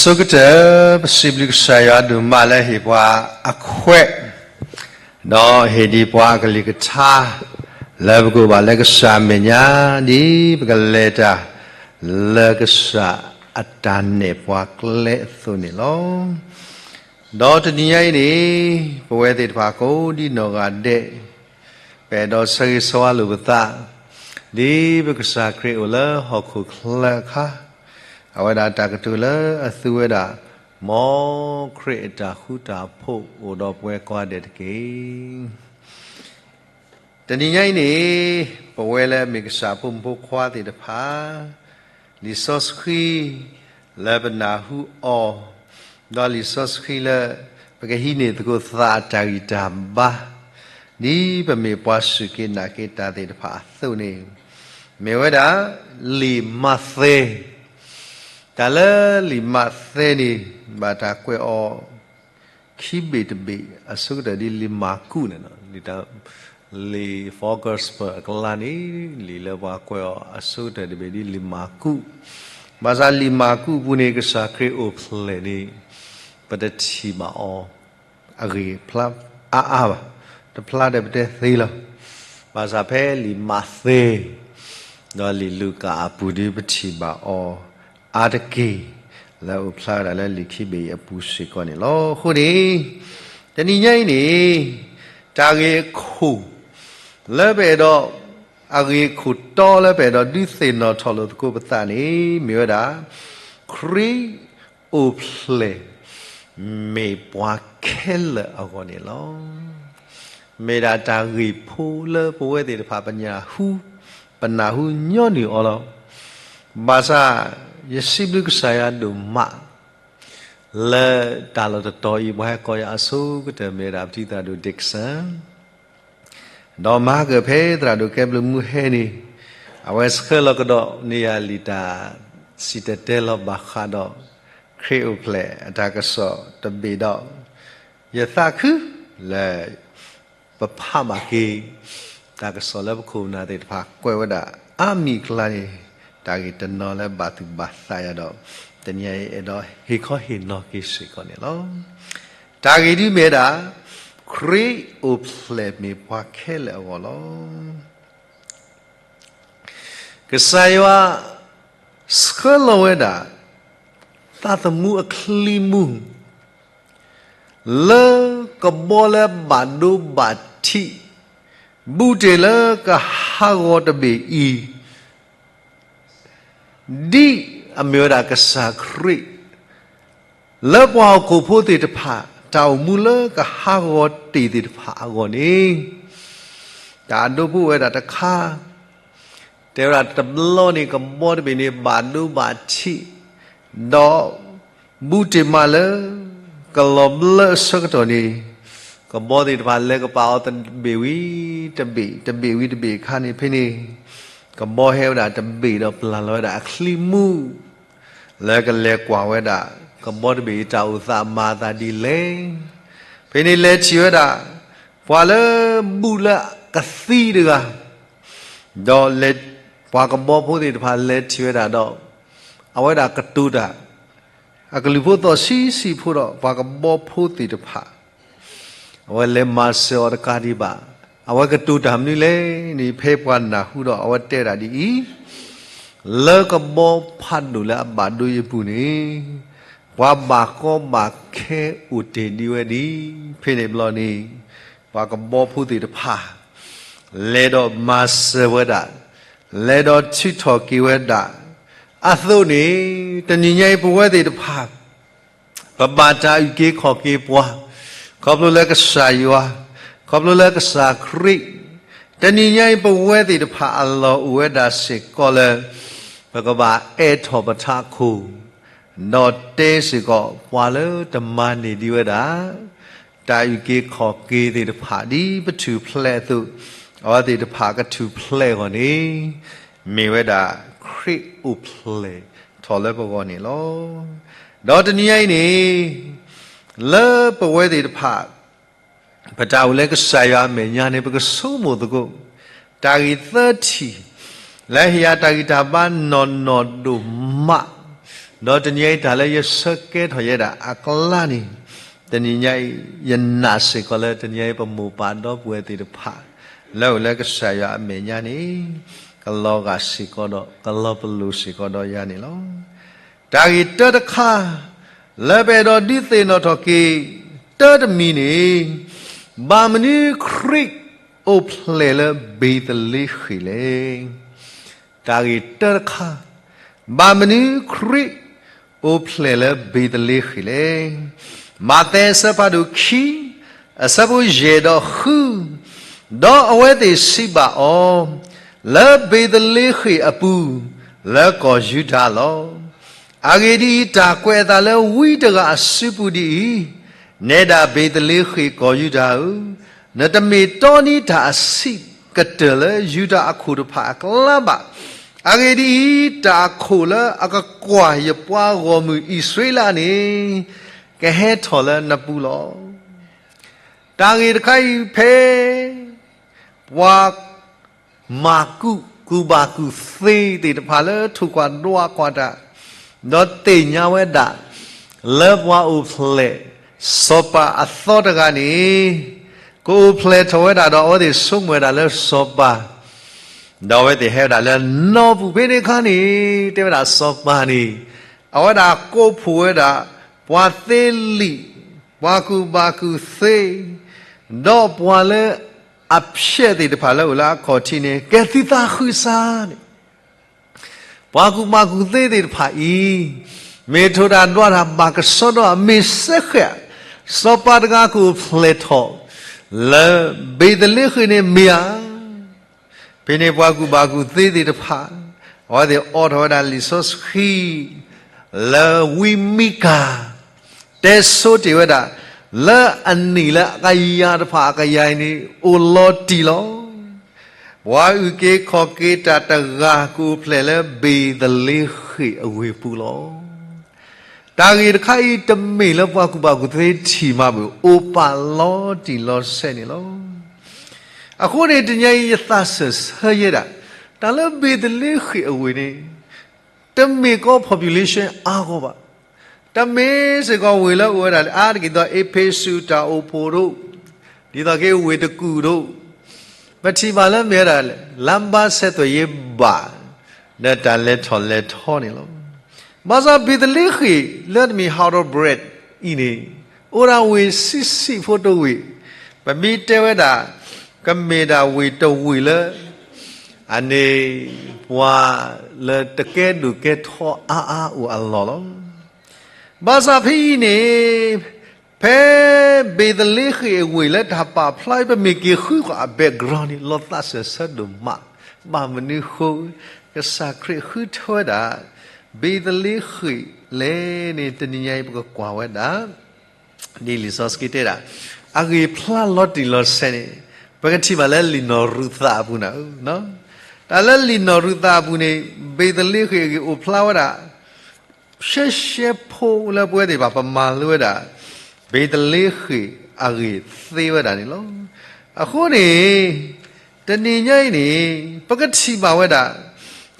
ဆိကတၢၢ် ပစံးဘျုးကစၢ်ယွၤဒိၣ်မးလၢဟ့ၣ်ပှၤအခွဲး, ဒီးဟ့ၣ်ဒံးပှၤအကလုၢ်ကထါ, လၢပကအိၣ်ဘၣ်လၢကစၢ်အမဲာ်ညါ ဒ်ပကလဲၤတၢ်လၢကစၢ်အတၢ်နဲၣ်ပှၤကျဲအသိးန့ၣ်လီၤ. ဒီးတနံၤညါအံၤန့ၣ် ပဝဲသ့ၣ်တဖၣ်ကိးဒ်နီၢ်ဂၤဒဲး ပအဲၣ်ဒိးဆၢဂ့ၤဆၢဝါလိာ်ပသး, ဒ်ပကစၢ်ခရံာ်အိၣ်လၢဟီၣ်ခိၣ်ချၢအခါ, အဝဲဒၣ်တၢ်ကတိၤလၢအသူဝဲဒၣ်, မ်ခရံာ်အတၢ်ဃူတၢ်ဖိးအိၣ်ဒီးပဝဲကိးဂၤဒဲးတက့ၢ်. တနံၤညါအံၤန့ၣ် ပဝဲလၢမ့ၢ်ကစၢ်ဖိမုၣ်ဖိခွါသ့ၣ်တဖၣ် လံာ်စီဆှံလၢပနၢ်ဟူအီၤ, ဒီးလံာ်စီဆှံလၢ ပကဟံးန့ၢ်သကိးသးအတၢ်ဂံၢ်တၢ်ဘါ, ဒ်ပမ့ၢ်ပှၤစူၢ်က့ၤနာ်က့ၤတၢ်သ့ၣ်တဖၣ်အသိးန့ၣ်, မ့ၢ်ဝဲဒၣ် လံာ်မးသဲ, တၢ်လၢလံာ်မးသဲန့ၣ် ဘၣ်တၢ်ကွဲးအီၤ ခံဘ့ၣ်တဘ့ၣ် အဆိကတၢၢ်ဒ်လံာ်မၢ်ကူးန့ၣ်လီၤ. လံာ် four Gospel အကျါန့ၣ် လံာ်လၢပှၤကွဲးအီၤအဆိကတၢၢ်တဘ့ၣ်ဒ်လံာ်မၢ်ကူး, ဘၣ်ဆၣ်လံာ်မၢ်ကူးအပူၤန့ၣ် ကစၢ်ခရံာ်အိၣ်ဖျဲၣ်န့ၣ် ပတထံၣ်ဘၣ်အီၤ အဂ့ၢ်ဖျါအါအါဘၣ်, တဖျါဒီးပတဲသ့လီၤ. ဘၣ်ဆၣ်ဖဲလံာ်မးသဲ ဒီးလံာ်လူၤကၣ်အပူၤဒ်ပထံၣ်ဘၣ်အီၤ အါတက့ၢ် လၢအအိၣ်ဖျါဝဲဒၣ်လၢလံာ်ခံဘ့ၣ်အံၤအပူၤစ့ၢ်ကီးန့ၣ်လီၤ. အဃိန့ၣ် တနံၤညါအံၤန့ၣ် တၢ်ဂ့ၢ်အခိၣ် လၢပအဲၣ်ဒိး အဂ့ၢ်အခိၣ်တီလၢပအဲၣ်ဒိးဒုးသ့ၣ်နီၣ်ထီၣ်လိာ်သကိးပသးန့ၣ် မ့ၢ်ဝဲဒၣ် ခရံာ်အိၣ်ဖျဲၣ် မ့ၢ်ပှၤခဲလၢာ်အဂီၢ်န့ၣ်လီၤ. မ့ၢ်ဒၣ်တၢ်ဂ့ၢ်ဖိလၢပဝဲသ့ၣ်တဖၣ်ပညါဟူ, ပနၢ်ဟူညီနုၢ်အီၤလီၤ. ဘၣ်ဆၣ် ယစံးဘျုးကစၢ်ယွၤဒိၣ်မး လၢတၢ်လီၢ်တတီၤအံၤ ပှၤဟဲကိးယၤအဆိကတၢၢ်မ့ၢ်ဝဲဒၣ် ပတံၤသရၣ်ဒိၣ် Dickson ဒီးမၤကၢၢ်ဖဲသရၣ်ဒိၣ်ကဲဘျုးမူဟဲန့ၣ် အဝဲဆှၢလီၤကဒီးန့ၢ်ယၤလံာ်တၢ်စံၣ်တဲၤတဲလီၤဘၣ်ဃးဒီး ခရံာ်အိၣ်ဖျဲၣ်အတၢ်ကစီၣ်တဘ့ၣ်ဒီး ယသးခုလၢ ပဖးဘၣ်က့ၤ တၢ်ကစီၣ်လၢပခိၣ်ပနၢ်သ့ၣ်တဖၣ်ကွဲးဝဲဒၣ်အါမံၤအကျါန့ၣ် တၢ်ဂ့ၢ်တနီၤလၢဘၣ်သူၣ်ဘၣ်သးယၤဒီး တနံၤအံၤအဲၣ်ဒိးဟ့ၣ်ခီဟ့ၣ်နီၤက့ၤစ့ၢ်ကီးန့ၣ်လီၤ. တၢ်ဂ့ၢ်ဒ်မ့ၢ်ဝဲဒၣ် ခရံာ်အိၣ်ဖျဲၣ်မ့ၢ်ပှၤခဲလၢာ်အဂီၢ်လီၤ. ကစၢ်ယွၤ ဆှၢလီၤဝဲဒၣ် သးသမူအချံမူ လၢကဘီလၢဘၣ်ဒိဘၣ်ထံး ဘူးတ့ၢ်လၢကဟးဂီၤတဘ့ၣ်အံၤ ဒ်အမ့ၢ်ဝဲဒၣ်ကစၢ်ခရံာ် လၢပှၤဟီၣ်ခိၣ်ဖိသ့ၣ်တဖၣ် တၢ်အိၣ်မူလၢကဟးဂီၤတ့ၢ်သ့ၣ်တဖၣ်အဂီၢ်န့ၣ် တၢ်အဒိဖိဝဲဒၣ်တခါ တဲဝဲဒၣ်တဘျီန့ၣ် ကဘီတဘ့ၣ်န့ၣ် ဘၣ်ဒိဘၣ်ထံး ဒီး ဘူးတ့ၢ်မးလၢ ကလီၤဘျၢအဆၢကတီၢ်န့ၣ် ကဘီသ့ၣ်တဖၣ်လဲၤကပာ်အီၤတဘ့ၣ်ဝံၤတဘ့ၣ် တဘ့ၣ်ဝံၤတဘ့ၣ်အခါန့ၣ် ဖဲန့ၣ် ကဘီဟဲဝဲဒၣ်တဘ့ၣ်ဒီးပျၢ်လီၤဝဲဒၣ်အချံမူ လၢကလဲၤကွၢ်ဝဲဒၣ် ကဘီတဘ့ၣ်အံၤတၢ်အိၣ်သးမၤအသးဒ်လဲၣ်. ဖဲန့ၣ်လဲၤထံၣ်ဝဲဒၣ် ပှၤလၢဘူးလၢကသံတဂၤ ဒီးလဲၤ ပှၤကဘီဖိသ့ၣ်တဖၣ်လဲၤထံၣ်ဝဲဒၣ်ဒီး အဝဲဒၣ်ကတိၤတၢ် အကလုၢ်ဖိသီၣ်ဆံးဆံးဖိဒီး ပှၤကဘီဖိသ့ၣ်တဖၣ် အဝဲလဲၤမၤစၢၤအီၤတကးဒံးဘၣ် အဝဲကတိၤတၢ်မနုၤလဲၣ်န့ၣ် ဖဲပှၤနၢ်ဟူဒီး အဝဲတဲဒၣ်ဒ်အံၤ, လၢကဘီဖးဒိၣ်လၢအဘၣ်ဒိအံၤအပူၤန့ၣ် ပှၤဘၣ်ကီဘၣ်ခဲအိၣ်တ့ၢ်ဒံးဝဲဒံး, ဖဲန့ၣ်ဘျီန့ၣ် ပှၤကဘီဖိသ့ၣ်တဖၣ် လဲၤဒီးမၤစၢၤဝဲဒၣ်, လဲၤဒီးထုးထီၣ်က့ၤဝဲဒၣ်, အသိးန့ၣ် တနံၤညါအံၤပဝဲသ့ၣ်တဖၣ် ပဘၣ်တၢ်အုၣ်က့ၤခီၣ်က့ၤပှၤ, ခီဖျိလၢကစၢ်ယွၤ, ခီဖျိလၢကစၢ်ခရံာ်, တနံၤညါအံၤပဝဲသ့ၣ်တဖၣ်အလီၢ်အိၣ်ဝဲဒၣ်စ့ၢ်ကီးလၢ ပကဘၣ်အဲးထီၣ်ပထးခိၣ်, ဒီးတဲစ့ၢ်ကီး ပှၤလၢတမၤန့ၢ်ဒံးဝဲဒၣ် တၢ်အုၣ်က့ၤခီၣ်က့ၤသ့ၣ်တဖၣ် ဒ်ပထူၣ်ဖျဲးအသိး, အဝဲသ့ၣ်တဖၣ်ကထူၣ်ဖျဲးအဂီၢ်န့ၣ် မ့ၢ်ဝဲဒၣ်ခရံာ်အိၣ်ဖျဲၣ်ထီၣ်လၢပဂီၢ်န့ၣ်လီၤ. ဒီးတနံၤညါအံၤန့ၣ် လၢပဝဲသ့ၣ်တဖၣ် ပတၢ်အိၣ်လၢကစၢ်ယွၤအမဲာ်ညါန့ၣ် ပကဆိကမိၣ်သကိး တၢ်ဂ့ၢ်သၢထံၣ် လၢဟ့ၣ်ယၤတၢ်ဂံၢ်တၢ်ဘါနီၢ်နီၢ်ဒိၣ်မး ဒီးတနံၤအံၤတၢ်လၢယဆၢကဲထီၣ်ယဲဒၣ်အကျါန့ၣ်, တနံၤညါအံၤ ယနာ်စ့ၢ်ကီးလၢတနံၤအံၤပမိၢ်ပၢ်ဒီပုၢ်ဝဲၢ်သ့ၣ်တဖၣ် လၢအိၣ်လၢကစၢ်ယွၤအမဲာ်ညါန့ၣ် ကလီၤဂာ်စ့ၢ်ကီးဒီး ကလီၤပလိာ်စ့ၢ်ကီးဒီးယၤန့ၣ်လီၤ. တၢ်ဂ့ၢ်တၢတခါ လၢပအဲၣ်ဒိးဒုးသ့ၣ်နီၣ်ထီၣ်က့ၤ တၢတမံၤန့ၣ်, ဘၣ်မနုၤခရံာ်အိၣ်ဖျဲၣ်လၢဘ့းသလ့ဃ့ၣ်လဲၣ်. တၢ်ဂ့ၢ်တၢတခါ, ဘၣ်မနုၤခရံာ်အိၣ်ဖျဲၣ်လၢဘ့းသလ့ဃ့ၣ်လဲၣ်. မးသဲအဆၢဖးဒိၣ်ခံ အဆၢဖိယဲၢ်ဒီးဃု, ဒီးအဝဲသ့ၣ်စံးဘၣ်အီၤ, လၢဘ့းသလ့ဃ့ၣ်အပူၤ လၢကီၢ်ယူဒၤလီၤ. အဂ့ၢ်ဒ်အံၤ, တၢ်ကွဲးအသးလၢဝံတဂၤအစုပူၤဒ်အံၤ, နဲဒၣ်ဘ့းသလ့ဃ့ၣ်ကီၢ်ယူဒၤဧၢ, နတမ့ၢ်တီနံၤတၢ်အဆံးကတၢၢ်လၢယူဒၤအခိၣ်တဖၣ်အကျါဘၣ်. အဂ့ၢ်ဒ်အံၤ, တၢ်အခိၣ်လၢအကကွၢ်ယပှၤဂီၢ်မုၢ်အံၣ်စရ့လးန့ၣ် ကဟဲထီၣ်လၢနပူၤလီၤ. တၢ်ဂ့ၢ်တခါအံၤဖဲ ပှၤ မၤကူၣ် ကူၣ်ဘၣ်ကူၣ်သ့သ့ၣ်တဖၣ်လၢထိၣ်ကွၢ်ဒွးကွၢ်တၢ်, ဒီးသ့ၣ်ညါဝဲဒၣ် လၢပှၤအိၣ်ဖျဲၣ်စီၤပၤအသီတဂၤန့ၣ် ကအိၣ်ဖျဲၣ်ထီၣ်ဝဲဒၣ်ဒီး အဝဲသ့ၣ်ဆိကမိၣ်ဝဲဒၣ်လၢစီၤပၤ, ဒီးအဝဲသ့ၣ်ဟဲဝဲဒၣ်လၢနီၢ်ပူၤဖဲန့ၣ်အခါန့ၣ် တဲဝဲဒၣ်စီၤပၤန့ၣ် အဝဲဒၣ်ကိးဖှိၣ်ဝဲဒၣ် ပှၤသ့လံာ်, ပှၤကူၣ်ဘၣ်ကူၣ်သ့, ဒီးပှၤလၢအဖျဲးသ့ၣ်တဖၣ်လၢအိၣ်လၢအခီၣ်ထံးန့ၣ် ကဲသုသးဃုာ်စၢ်န့ၣ်, ပှၤကူၣ်ဘၣ်ကူၣ်သ့သ့ၣ်တဖၣ်အံၤ မ့ၢ်ထိၣ်တၢ်ဒွးတၢ်ဘၣ်ကဆှီဒီးအမ့ၢ်စဲဃဲး, စီၤပၤတဂၤကအိၣ်ဖျဲၣ်ထီၣ် လၢဘ့းသလ့ဃ့ၣ်န့ၣ်မ့ၢ်ဧါ. ဖဲန့ၣ်ပှၤကူၣ်ဘၣ်ကူၣ်သ့သ့ၣ်တဖၣ် အဝဲသ့ၣ်အိးထီၣ်ဝဲဒၣ်လံာ်စီဆှံ လၢဝံမံကၤ တဲဆိတ့ၢ်ဝဲဒၣ် လၢအနံၣ်လၢအကယၤတဖၣ်အကယၤအံၤန့ၣ် အိၣ်လီၤတံၢ်လီၤ. ပှၤအုၣ်က့ၤခီၣ်က့ၤတၢ်တဂၤ ကအိၣ်ဖျဲၣ်လၢဘ့းသလ့ဃ့ၣ်အဝ့ၢ်ပူၤလီၤ. တၢ်ဂ့ၢ်တခါအံၤတမ့ၢ်လၢပှၤကူၣ်ဘၣ်ကူၣ်သ့ထံၣ်မးဘၣ်, အိၣ်ပာ်လီၤတံၢ်လီၤဆဲးန့ၣ်လီၤ. အဃိန့ၣ် တနံၤအံၤယသးစၢၢ်ဆၢယဲဒၣ် တၢ်လၢဘ့းသလ့ဃ့ၣ်အဝ့ၢ်န့ၣ် တမ့ၢ်ကီး population အါဂီၢ်ဘၣ်. တမ့ၢ်စ့ၢ်ကီးဝ့ၢ်လၢအိၣ်ဝဲဒၣ်လၢအါတက့ၢ်ဒီး အ့းဖ့းစူးတၢ်အိၣ်ဖှိၣ်ဒိၣ်, ဒ်သိးက့ဝ့ၢ်တကူၣ်ဒိၣ်, ပထံၣ်ဘၣ်လၢမ့ၢ်ဝဲဒၣ် လမ်းပန်းဆက်သွယ်ရေးဘၣ် ဒီးတၢ်လဲၤထီၣ်လဲၤထီန့ၣ်လီၤ. ဘၣ်ဆၣ်ဘ့းသလ့ဃ့ၣ်လၢတမ့ၢ် Heidelberg အံၤန့ၣ် အိၣ်ဒၣ်ဝ့ၢ်ဆံးဆံးဖိတဝ့ၢ်, ပမ့ၢ်တဲဝဲဒၣ် ကမ့ၢ်ဒၣ်ဝ့ၢ်တဝ့ၢ်လၢ အန့ၣ် ပှၤလၢတကဲဒိၣ်ကဲထီအါအါအိၣ်အလီၢ်လီၤ. ဘၣ်ဆၣ်ဖဲအံၤန့ၣ် ဖဲဘ့းသလ့ဃ့ၣ်အဝ့ၢ်လၢတၢ်ပာ်ဖျါ ပမ့ၢ်က့ၤဃုကွၢ်အ background န့ၣ် လီၤသးစၢၢ်ဆၢဒိၣ်မး, ဘၣ်မနုၤဃိ ကစၢ်ခရံာ်ဃုထၢဝဲဒၣ် ဘ့းသလ့ဃ့ၣ်လဲၣ်န့ၣ် တနံၤညါအံၤပကကွၢ်ဝဲဒၣ် ဒ်လံာ်စီဆှံတဲဒၣ် အဂ့ၢ်ဖျါလီၤတံၢ်လီၤဆဲးန့ၣ် ပကထံၣ်ဘၣ်လၢလံာ်နီၢ်ရူၤသးအပူၤန့ၣ်, တၢ်လၢလံာ်နီၢ်ရူၤသးအပူၤန့ၣ် ဘ့းသလ့ဃ့ၣ်အဂ့ၢ်အိၣ်ဖျါဝဲဒၣ် ရှဲရှဲဖိလၢပဝဲသ့ၣ်တဖၣ် ပမၤလိဝဲဒၣ် ဘ့းသလ့ဃ့ၣ်အဂ့ၢ်သ့ဝဲဒၣ်န့ၣ်လီၤ. အဃိန့ၣ် တနံၤညါအံၤန့ၣ် ပကထံၣ်ဘၣ်ဝဲဒၣ်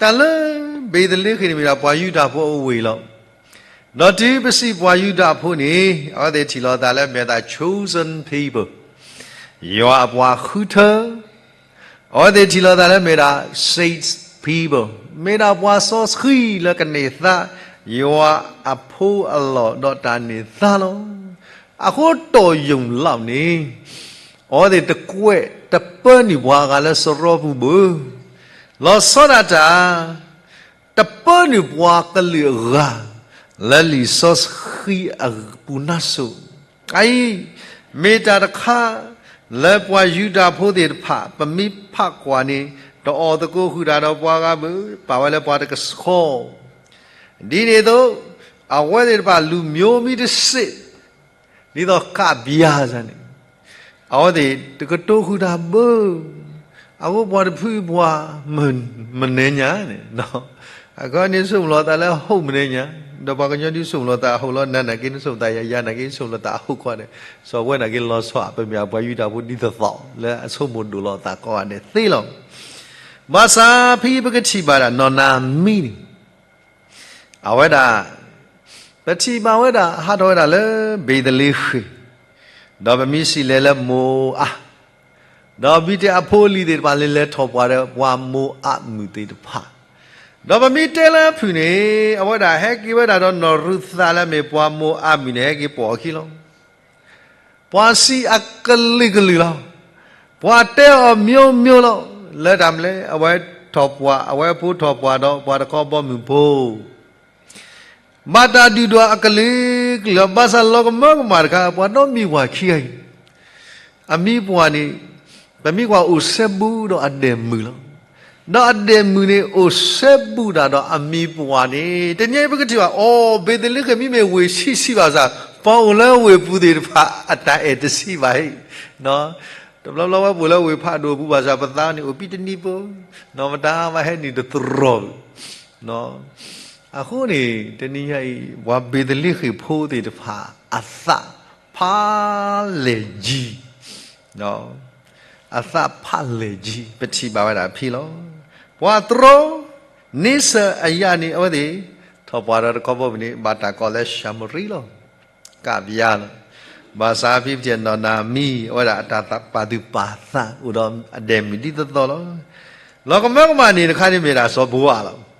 တၢ်လၢဘ့းသလ့ဃ့ၣ်န့ၣ်မ့ၢ်ဒၣ်ပှၤယူဒၤဖိအဝ့ၢ်လီၤ. ဒီးတုၤပစံးပှၤယူဒၤဖိန့ၣ် အဝဲသ့ၣ်ထံၣ်လိာ်သးလၢမ့ၢ်အသး chosen people, ယွၤအပှၤဃုထၢ အဝဲသ့ၣ်ထံၣ်လိာ်သးလၢမ့ၢ်ဒၣ် saints people, မ့ၢ်ဒၣ်ပှၤစီဆှံလၢကန့ၢ်သါ ယွၤအဖိအလီၢ်ဒီးတၢ်န့ၢ်သါလီၤ. အဃိတီၢ်ယိာ်လီၤန့ၣ် အဝဲသ့ၣ်တကွဲးတပၢနုာ်ပှၤအဂၤလၢစရီပူၤဘၣ်. လီၤဆီဒၣ်တၢ် တပၢနုာ်ပှၤကလုာ်အဂၤ လၢလံာ်စီဆှံအပူၤနါစိၤ, အအံၤ မ့ၢ်တၢ်တခါ လၢပှၤယူဒၤဖိသ့ၣ်တဖၣ် ပမ့ၢ်ဖးကွၢ်န့ၣ် တအီၣ်သကိးဃုာ်တၢ်ဒီးပှၤဂၤဘၣ်, ပာ်ဝဲလၢပှၤတကဆှီ, ဒ်န့ၣ်အသိး အဝဲသ့ၣ်တဖၣ်လူၤမိမံတစ့ၣ် ဒ်သိးကးပၠးစ့ၢ်န့ၣ် အဝဲသ့ၣ်တကတိၤဃုာ်တၢ်ဘၣ်. အဃိပှၤတဖုပှၤ မနုၤညါန့ၣ်, အခီန့ၣ်ဆိကမိၣ်လီၤသးလၢအဟိၣ်မနုၤညါ, ဒီးပှၤကညီဒုးဆိကမိၣ်လီၤသးအဟိၣ်လီၤ, နၤနာ်က့နဆိကမိၣ်သးယၤ, ယၤနာ်က့ဆိကမိၣ်လီၤသးအဟိၣ်ခီန့ၣ်, စီၤဝဲနာ်က့လီၤဆီ ပမ့ၢ်အပှၤယူဒၤဖိဒ်သိးသိး လၢအဆိကမိၣ်ဒိၣ်လီၤသးကိးဂၤဒဲးသ့လီၤ. ဘၣ်ဆၣ်ဖဲပကထံၣ်ဘၣ်ဒၣ်နီၢ်နၤမံန့ၣ် အဝဲဒၣ် ပထံၣ်ဘၣ်ဝဲဒၣ် ဟးထီၣ်ဝဲဒၣ်လၢဘ့ၤသလ့ဃ့ၣ်, ဒီးပမ့ၢ်စံးလဲၤလၢမိၤအး, ဒီးဘံၣ်တ့ၢ်အဖိအလံၤသ့ၣ်တဖၣ် လဲၤလဲၤထီၣ်ပှၢ်ဒီးပှၤမိၤအးမုၣ်သ့ၣ်တဖၣ်, ဒီးပမ့ၢ်တဲလၢအဖုၣ်န့ၣ် အဝဲဒၣ်ဟဲက့ၤဝဲဒၣ်ဒီးနီၢ်ရူၤသးလၢအမ့ၢ်ပှၤမိၤအးမုၣ်န့ၣ် ဟဲက့ၤပိာ်အခံလီၤ. ပှၤစံးအကလုာ်ကလုာ်လီၤ. ပှၤတဲအီၤမျိုးမျိုးလီၤ. လၢတၢ်မနုၤလဲၣ်, အဝဲထီၣ်ပှၢ်, အဝဲဖိထီၣ်ပှၢ်ဒီးပှၤတခီဘီမုၢ်ဖိ ဘၣ်တၢ်ဒုၣ်ဒွးအကလုာ်ကလုာ်လီၤ. ဘၣ်ဆၣ်လီၤကမၢကမၣ်တခါ ပှၤဒီမံၤပှၢ်ခံဂၤအံၤ အမံၤပှၢ်န့ၣ် ပမ့ၢ်ကွၢ်အိၣ်စဲဘူးဒီးအဒဲၣ်မုၢ်လီၤ. ဒီးအဒဲၣ်မုၢ်န့ၣ် အိၣ်စဲဘူးတၢ်ဒီးအမံၤပှၢ်န့ၣ် တနံၤအံၤပကထံၣ်ဘၣ်, အိ ဘ့ၤသလ့ဃ့ၣ်မ့မ့ၢ်ဝ့ၢ်ဆံးဆံးဘၣ်ဆၣ်, ပှၤအိၣ်လၢဝ့ၢ်ပူၤသ့ၣ်တဖၣ် အတၢ်အဲၣ်တဆံးဘၣ်အံၤ, တဘျီဘျီဝဲပအိၣ်လၢဝ့ၢ်ဖးဒိၣ်ပူၤဘၣ်ဆၣ် ပသးန့ၣ်အိၣ်ဘံတနံၤဖိ, နီၢ်မတၤဘၣ်ဟဲနုာ်တသရီာ်ဘၣ်. အဃိန့ၣ် တနံၤညါအံၤ ပှၤဘ့ၤသလ့ဃ့ၣ်ဖိသ့ၣ်တဖၣ် အသးဖးလဲၢ်ကံ, အသးဖးလဲၢ်ကံ ပထံၣ်ဘၣ်ဝဲဒၣ်ဖဲလီၤ. ပှၤတြီ န့ဆၢၣ်အယၤန့ၣ် အဝဲသ့ၣ် ထီၣ်ပှၢ်ဒီးတခီဘီမုၢ်န့ၣ် ဘၣ်တၢ်ကိးလၢၡၤမရံလီၤ. ကးပယါလီၤ. ဘၣ်ဆၣ်ဖဲပထံၣ်နီၢ်နၤမံ အဝဲဒၣ်အတၢ်ပာ်သူၣ်ပာ်သးအိၣ်ဒီးအဒဲၣ်မုၢ်ဒ်သိးသိးလီၤ. လီၤကမၢကမၣ်န့ၣ်တခါန့ၣ်မ့ၢ်ဒၣ်စီၤဘိအးလီၤ.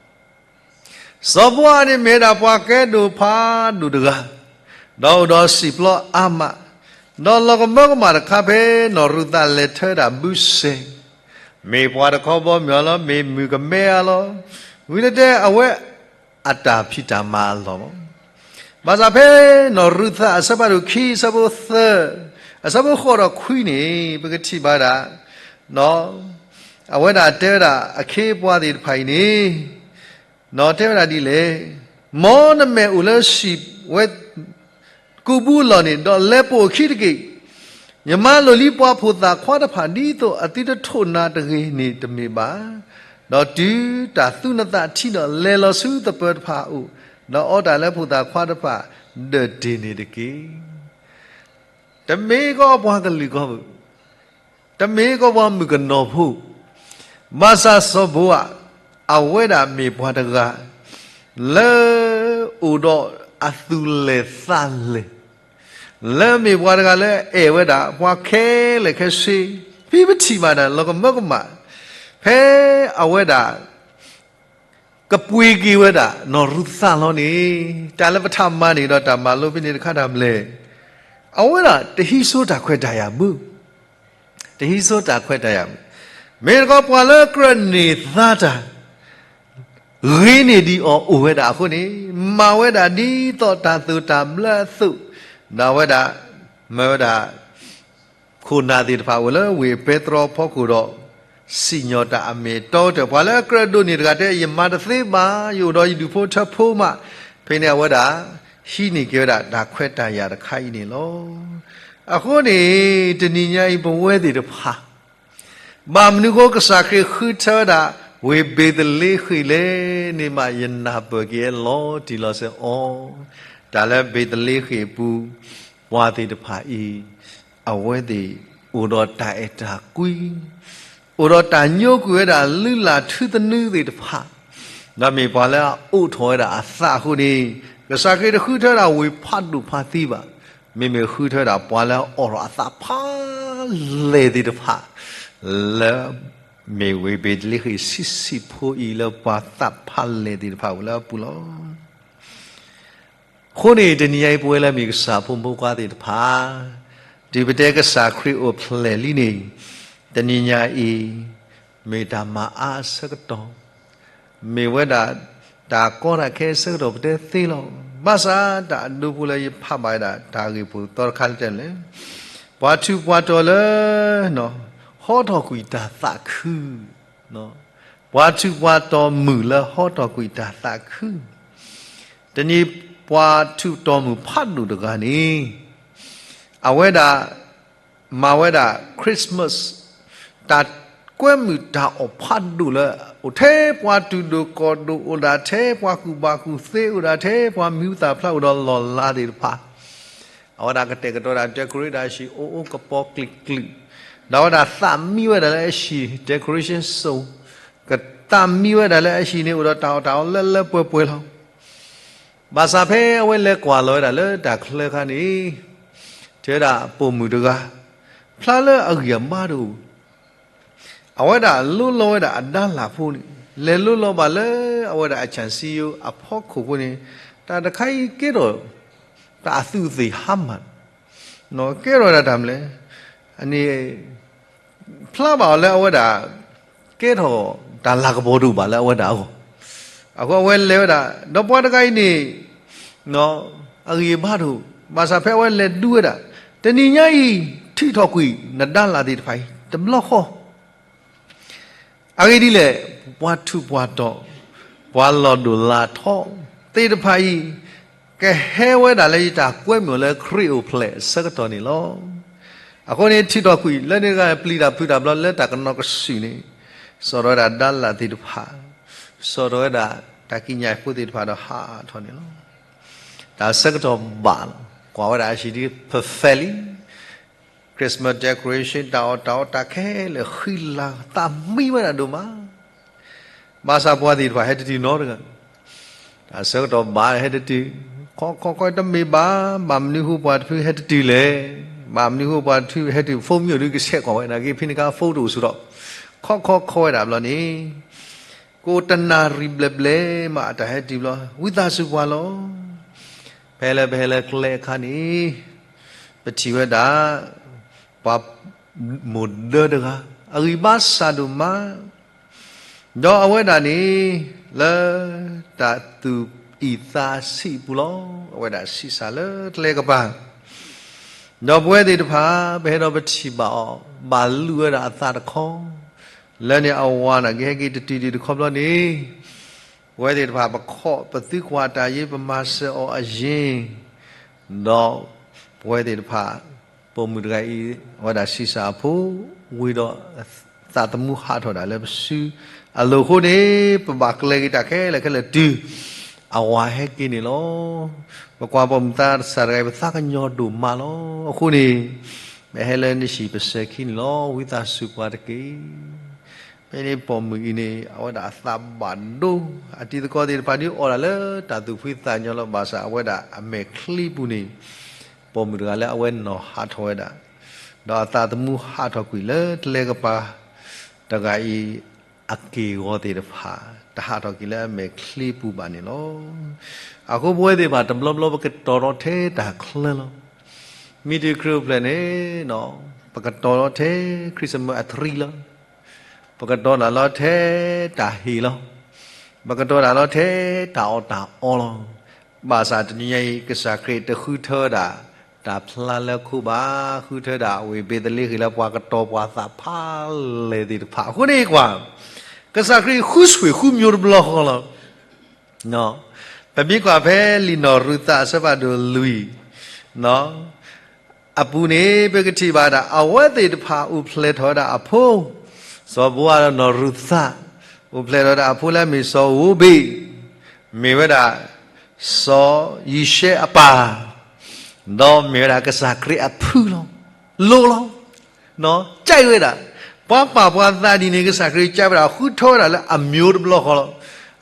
စီၤဘိအးန့ၣ်မ့ၢ်ဒၣ်ပှၤကဲဒိၣ်ဖးဒိၣ်တဂၤ, ဒီးအိၣ်ဒီးစံာ်ပျီအါမး, ဒီးလီၤကမၢကမၣ်တခါဖဲနီၢ်ရူၤသးလဲၤထၢဒၣ်ဘုစဲၤ, မ့ၢ်ပှၤတခီဘီမုၢ်အလီၤ, မ့ၢ်မုၣ်ကမဲအလီၤ, ဝံၤတတဲအဝဲအတၢ်ဖံးတၢ်မၤအလီၢ်လီၤ. ဘၣ်ဆၣ်ဖဲနီၢ်ရူၤသးအဆၢဖးဒိၣ်ခံ အဆၢဖိသၢ, အဆၢဖိဃိးဒီးခွံန့ၣ် ပကထံၣ်ဘၣ်ဒၣ် အဝဲဒၣ်တဲဝဲဒၣ်အခ့အပှၤသ့ၣ်တဖၣ်အံၤန့ၣ် တဲဝဲဒၣ်ဒ်လဲၣ်, မ်နမဲာ်အိၣ်လၢစံာ်ဝဲ ကူးဘူးအလီၢ်န့ၣ် ဒီးလဲၤပိာ်အခံတက့ၢ်. ယမၤလိာ်လံပှၤဖိသၣ်ခွါတဖၣ် ဒ်သိးအသုတထိးနၤတဂ့ၤန့ၣ်တမ့ၢ်ဘၣ်. ဒီးတုၤတၢ်သူနသးထံဒီး လဲၤလီၤဆူသပၢၤတဖၣ်အအိၣ်, ဒီးအီတၢ်လၢဖိသၣ်ခွါတဖၣ် ဒၢးတ့ၢ်န့ၣ်တက့ၢ်. တမ့ၢ်ကီးပှၤကလုာ်ကီၢ်ပူၤ, တမ့ၢ်ကီးပှၤမုၣ်ကနီၤဖိ, ဘၣ်ဆၣ်စီၤဘိအး အဝဲဒၣ်မ့ၢ်ပှၤတဂၤ လၢအိၣ်ဒီးအသူၣ်လဲၢ်သးလဲၢ်, လၢမ့ၢ်ပှၤတဂၤလၢအဲၣ်ဝဲဒၣ် ပှၤခဲလၢာ်ခဲဆ့, ဖဲပထံၣ်ဘၣ်ဒၣ်လီၤကမၢကမၣ်, ဖဲအဝဲဒၣ် ကပှ့ၤက့ၤဝဲဒၣ် နီၢ်ရူၤသးလီၤန့ၣ်, တၢ်လၢပထးမၤန့ၢ်ဒီးတၢ်မၤလိဖဲန့ၣ်တခါတၢ်မနုၤလဲၣ်, အဝဲဒၣ်တဟံးစိတၢ်ခွဲးတၢ်ယာ်ဘၣ်, တဟံးစိတၢ်ခွဲးတၢ်ယာ်ဘၣ်, မ့ၢ်တခီပှၤလၢကြၢးန့ၢ်သါတၢ် ဂ့ၤန့ၢ်ဒံးအီၤအိၣ်ဝဲဒၣ်အဃိန့ၣ်, မၤဝဲဒၣ်ဒ်သိးတၢ်သိၣ်တၢ်ဘျၢအသိး, ဒီးအဝဲဒၣ် မၤဝဲဒၣ် ခိၣ်နၢ်သ့ၣ်တဖၣ်အိၣ်လၢဝ့ၢ်ပဲတြီဖီခိၣ်ဒီး စံၣ်ညီၣ်တၢ်အမ့ၢ်အတီကတၢၢ်, ပှၤလၢအကြၢးဒိးန့ၢ်တဂၤတဲ ယမၤတသ့ဘၣ်, ယအိၣ်ဒီးယဒူၣ်ဖိထၢဖိမး, ဖဲန့ၣ်အဝဲဒၣ် ဟံးန့ၢ်က့ၤဝဲဒၣ်တၢ်ခွဲးတၢ်ယာ်တခါအံၤန့ၣ်လီၤ. အဃိန့ၣ် တနံၤညါအံၤပဝဲသ့ၣ်တဖၣ် ဘၣ်မနုၤဃိကစၢ်ခရံာ်ဃုထၢဝဲဒၣ် ဝ့ၢ်ဘ့ၤသလ့ဃ့ၣ်လဲၣ်န့ၣ်မး ယနၢ်ပၢၢ်က့ၤလီၤတံၢ်လီၤဆဲးအီၤ, တၢ်လၢဘ့ၤသလ့ဃ့ၣ်အပူၤ ပှၤသ့ၣ်တဖၣ်အံၤ အဝဲသ့ၣ်အိၣ်ဒီးတၢ်အဲၣ်တၢ်ကွံ, အိၣ်ဒီးတၢ်ညိကွံာ်ဝဲဒၣ်လုၢ်လၢ်ထူသနူသ့ၣ်တဖၣ်, ဒီးမ့ၢ်ပှၤလၢအအိးထီၣ်ဝဲဒၣ်အသးအဃိန့ၣ်, ကစၢ်ခရံာ်တဃုထၢဒၣ်ဝ့ၢ်ဖးဒိၣ်ဖးသံဘၣ်, မ့မ့ၢ်ဃုထၢဒၣ်ပှၤလၢအအိးထီၣ်အသးဖးလဲၢ်သ့ၣ်တဖၣ်, လၢ မ့ၢ်ဝ့ၢ်ဘ့ၤသလ့ဃ့ၣ်ဆံးဆံးဖိအံၤလၢပှၤသးဖးလဲၢ်သ့ၣ်တဖၣ်အိၣ်လၢအပူၤလီၤ. အဃိန့ၣ် တနံၤညါအံၤပဝဲလၢမ့ၢ်ကစၢ်ဖိမုၣ်ဖိခွါသ့ၣ်တဖၣ်, တုၤပတဲကစၢ်ခရံာ်အိၣ်ဖျဲၣ်လံန့ၣ်, တနံၤညါအံၤ မ့ၢ်တၢ်မၤအါအဆၢကတီၢ်, မ့ၢ်ဝဲဒၣ် တၢ်ကီတၢ်ခဲအဆၢကတီၢ်ပတဲသ့လီၤ. ဘၣ်ဆၣ်တၢ်အဒိဖိလၢယဖးဘၣ်ဝဲဒၣ် တၢ်ဂ့ၢ်ဖိသီတခါလၢတဲလဲၣ်, ပှၤထူးပှၤတီၤလၢ ဟီထီၣ်ကွံာ်တၢ်သးခု, ပှၤထူးပှၤတီၤမုၣ်လၢဟီထီၣ်ကွံာ်တၢ်သးခု, တနံၤပှၤထူးတီၤမုၣ်ဖးဒိၣ်တဂၤန့ၣ် အဝဲဒၣ် မၤဝဲဒၣ် Christmas တၢ်ကွဲမုာ်တၢ်အီၣ်ဖးဒိၣ်လၢ အိၣ်ထဲပှၤတုၤဒိၣ်ကီၢ်ဒိၣ် အိၣ်ဒၣ်ထဲပှၤကူၣ်ဘၣ်ကူၣ်သ့ အိၣ်ဒၣ်ထဲပှၤမံၤဟူသၣ်ဖျါ အိၣ်ဒီးလီၢ်လၤသ့ၣ်တဖၣ်, အဝဲဒၣ်ကတဲာ်ကတီၤဒၣ် decorate ဒၣ်အဟံၣ် အိၣ်အိၣ်ကပီၤကျံးကျံး, ဒီးအဝဲဒၣ်သးမံဝဲဒၣ်လၢအဟံၣ် decoration စိၤ, ကသးမံဝဲဒၣ်လၢအဟံၣ်န့ၣ် အိၣ်ဒီးတၢ်အီၣ်တၢ်အီလၢလၢပှဲၤပှဲၤလီၤ. ဘၣ်ဆၣ်ဖဲအဝဲလဲၤကွၢ်လီၤဝဲဒၣ်လၢတၢ်ချၢအခါန့ၣ်, တဲဝဲဒၣ်ပိာ်မုၣ်တဂၤ, ဖျါလၢအဂံၢ်အဘါတအိၣ်, အဝဲဒၣ်လိလီၤဝဲဒၣ်အဒါလၣ်ဖိန့ၣ်, လဲၤလိလီၤဘၣ်လၢအဝဲဒၣ်အဆၣ်စံယိၤအဖီခိၣ်ဖိန့ၣ်, တၢ်တခါအံၤကဲထီၣ်တၢ်အသူးအသ့ၣ်ဟါမၢ်, ကဲထီၣ်ဝဲဒၣ်တၢ်မနုၤလဲၣ်, အန့ၣ် ဖျါဘၣ်အီၤလၢအဝဲဒၣ် ကဲထီၣ်တၢ်လၤကပီၤတအိၣ်ဘၣ်လၢအဝဲဒၣ်အဂီၢ်, အဃိအဝဲလဲၤဝဲဒၣ်, ဒီးပှၤတဂၤအံၤန့ၣ် အဂံၢ်အဘါတအိၣ်, ဘၣ်ဆၣ်ဖဲအဝဲလဲၤဒူဝဲဒၣ်, တနံၤညါအံၤ ထံၣ်ထီၣ်ကွံာ်နဒါလၣ်သ့ၣ်တဖၣ်အံၤ တဘျီဃီ အဂ့ၢ်ဒ်လဲၣ်, ပှၤထူးပှၤတီၤ, ပှၤလီၤဒိၣ်လီၤထီသ့ၣ်တဖၣ်အံၤ, ကဟဲဝဲဒၣ်လၢယတၢ်ကွဲမုာ်လၢခရံာ်အိၣ်ဖျဲၣ်အဆၢကတီၢ်န့ၣ်လီၤ. အဃိန့ၣ်ထံၣ်ထီၣ်ကွံာ်လၢန့ၣ်တဂၤ ပျံၤတၢ်ဖုးတၢ်ဘျီလၢတၢ်ကနီၤကစုာ်န့ၣ်, စိာ်ထီၣ်ဝဲဒၣ်ဒါလၣ်သ့ၣ်တဖၣ်, စိာ်ထီၣ်ဝဲဒၣ်တၢ်ကံးညာ်ဖိသ့ၣ်တဖၣ်ဒီးဟးထီၣ်န့ၣ်လီၤ. တၢ်ဆၢကတီၢ်ဘၣ်လီၤ, ကွၢ်ဝဲဒၣ်အဟံၣ်ဒ် perfectly, Christmas decoration တၢ်အီၣ်တၢ်အီတၢ်ခဲလၢာ်ဃံလၤ သးမံဝဲဒၣ်ဒိၣ်မး, ဘၣ်ဆၣ်ပှၤသ့ၣ်တဖၣ်ဟဲတတုၤနီတဂၤ, တၢ်ဆၢကတီၢ်ဘၣ်ဟဲတတုၤ, ခီခီခီတမ့ၢ်ဘၣ်, ဘၣ်မနုၤဃိပှၤတဖုဟဲတတုၤလဲၣ်, ဘၣ်မနုၤဃိပှၤတဖုဟဲတတုၤ ဖိမုၣ်အိၣ်ဒုးကဆဲးကွၢ်ဝဲ နာ်က့ဖဲန့ၣ်အခါ ဖိတအိၣ်ဆူၣ်ဒီး, ခီခီခီဝဲဒၣ်ဘျီန့ၣ် ကအိၣ်တနၣ်ရံၣ်ဘျဲၣ်ဘျဲၣ်မး အတၢ်ဟဲတုၤဘျီ ဝံသးစူၤပှၤလီၤ. ဖဲလၢပဟဲလၢကျဲအခါန့ၣ်, ပထံၣ်ဝဲဒၣ် ပှၤမိၢ်ဒၢတဂၤ အဂံၢ်ဘါစၢ်ဒိၣ်မး, ဒီးအဝဲဒၣ်န့ၣ် လၢတၢ်သူၣ်အံၣ်သးဆံးအပူၤလီၤ. အဝဲဒၣ်ဆံးစၢ်လၢကျဲကပၤ, ဒီးပဝဲသ့ၣ်တဖၣ် ပဟဲဒီးပထံၣ်ဘၣ်အီၤ ဘၣ်လူၤဝဲဒၣ်အသးတခီ, လၢန့ၣ်အဝၤနာ်က့ဟဲက့ၤတတုၤဒံးတခီဘျီန့ၣ်, ပဝဲသ့ၣ်တဖၣ်ပခီၣ်ပသုကွၢ်တၢ်ယ့ ပမၤစၢၤအီၤအယ့ၢ်, ဒီးပဝဲသ့ၣ်တဖၣ် ပိာ်မုၣ်တဂၤအံၤ အဝဲဒၣ်ဆံးစၢ်အဖိ, ဝံၤဒီး သးသမူဟးထီၣ်ဒၣ်လၢပစုအလိၤအဃိန့ၣ်, ပဘၣ်ကျဲၤက့ၤတၢ်ခဲလၢာ်ခဲလၢာ်တုၤ အဝၤဟဲက့ၤန့ၣ်လီၤ. ပကွၢ်ပိာ်မုၣ်သးစၢ်တဂၤအံၤ ပသးကညီၤဒိၣ်မးလီၤ. အဃိန့ၣ် ပဟဲလၢနဟံၣ်ပစၢၤခံန့ၣ်လီၤ. ဝံသးစူၤပှၤတက့ၢ်. ဖဲန့ၣ်ပိာ်မုၣ်အံၤန့ၣ် အဝဲဒၣ်အသးဘၣ်ဒိ, အတံၤသကိးသ့ၣ်တဖၣ်ဒုးအီၣ်ဒၣ်လၢတၢ်သူၣ်ဖှံသးညီလီၤ. ဘၣ်ဆၣ်အဝဲဒၣ်အမဲာ်ချံပူၤန့ၣ် ပိာ်မုၣ်တဂၤလၢအဝဲနီၢ်ဟးထီၣ်ဝဲဒၣ်, ဒီးအသးသမူဟးထီၣ်ကွံာ်လၢကျဲကပၤတဂၤအံၤ အက့ၢ်အဂီၤသ့ၣ်တဖၣ် တဟးထီၣ်က့ၤလၢအမဲာ်ချံပူၤဘၣ်န့ၣ်လီၤ. အဃိပဝဲသ့ၣ်တဖၣ်တဘျီဘျီပကတီၤထီၣ်ထဲတၢ်ချၢလီၤ. မ့ၢ်တုၤခရံာ်အိၣ်ဖျဲၣ်န့ၣ်, ပကတီၤလီၤထဲ Christmas tree လီၤ. ပကတီၤတၢ်လီၤထဲတၢ်ဟ့ၣ်လီၤ. ပကတီၤတၢ်လီၤထဲတၢ်အီၣ်တၢ်အီလီၤ. ဘၣ်ဆၣ်တနံၤညါအံၤ ကစၢ်ခရံာ်တဃုထၢဝဲဒၣ် တၢ်ဖျါလၢခိဘၣ်, ဃုထၢဒၣ်ဝ့ၢ်ဘ့းသလ့ဃ့ၣ်လၢပှၤကတီၤပှၤသးဖးလဲၢ်သ့ၣ်တဖၣ်. အဃိန့ၣ်ကွၢ်, ကစၢ်ခရံာ်ဃုဆွေဃုမျိုးတဘျီဃီလီၤ. ပမ့ၢ်ကွၢ်ဖဲလံာ်နီၢ်ရူၤသးအဆၢဖးဒိၣ်လွံၢ် အပူၤန့ၣ် ပကထံၣ်ဘၣ်ဒၣ် အဝဲသ့ၣ်တဖၣ်အိၣ်ဖျဲၣ်ထီၣ်ဝဲဒၣ်အဖိ, စီၤဘိအၤဒီးနီၢ်ရူၤသး, အိၣ်ဖျဲၣ်ထီၣ်ဝဲဒၣ်အဖိလၢအမ့ၢ်စီၤဧိဘ့း, မ့ၢ်ဝဲဒၣ် စီၤယံၤၡဲအပၢ်, ဒီးမ့ၢ်ဝဲဒၣ်ကစၢ်ခရံာ်အဖုလီၤ, လိလီၤ. ကၠဲးဝဲဒၣ်, ပှၤပာ်ပှၤသးဒ်န့ၣ် ကစၢ်ခရံာ်ကၠဲးဝဲဒၣ် ဃုထၢဝဲဒၣ်လၢအမျိုးတဘျီဃီလီၤ.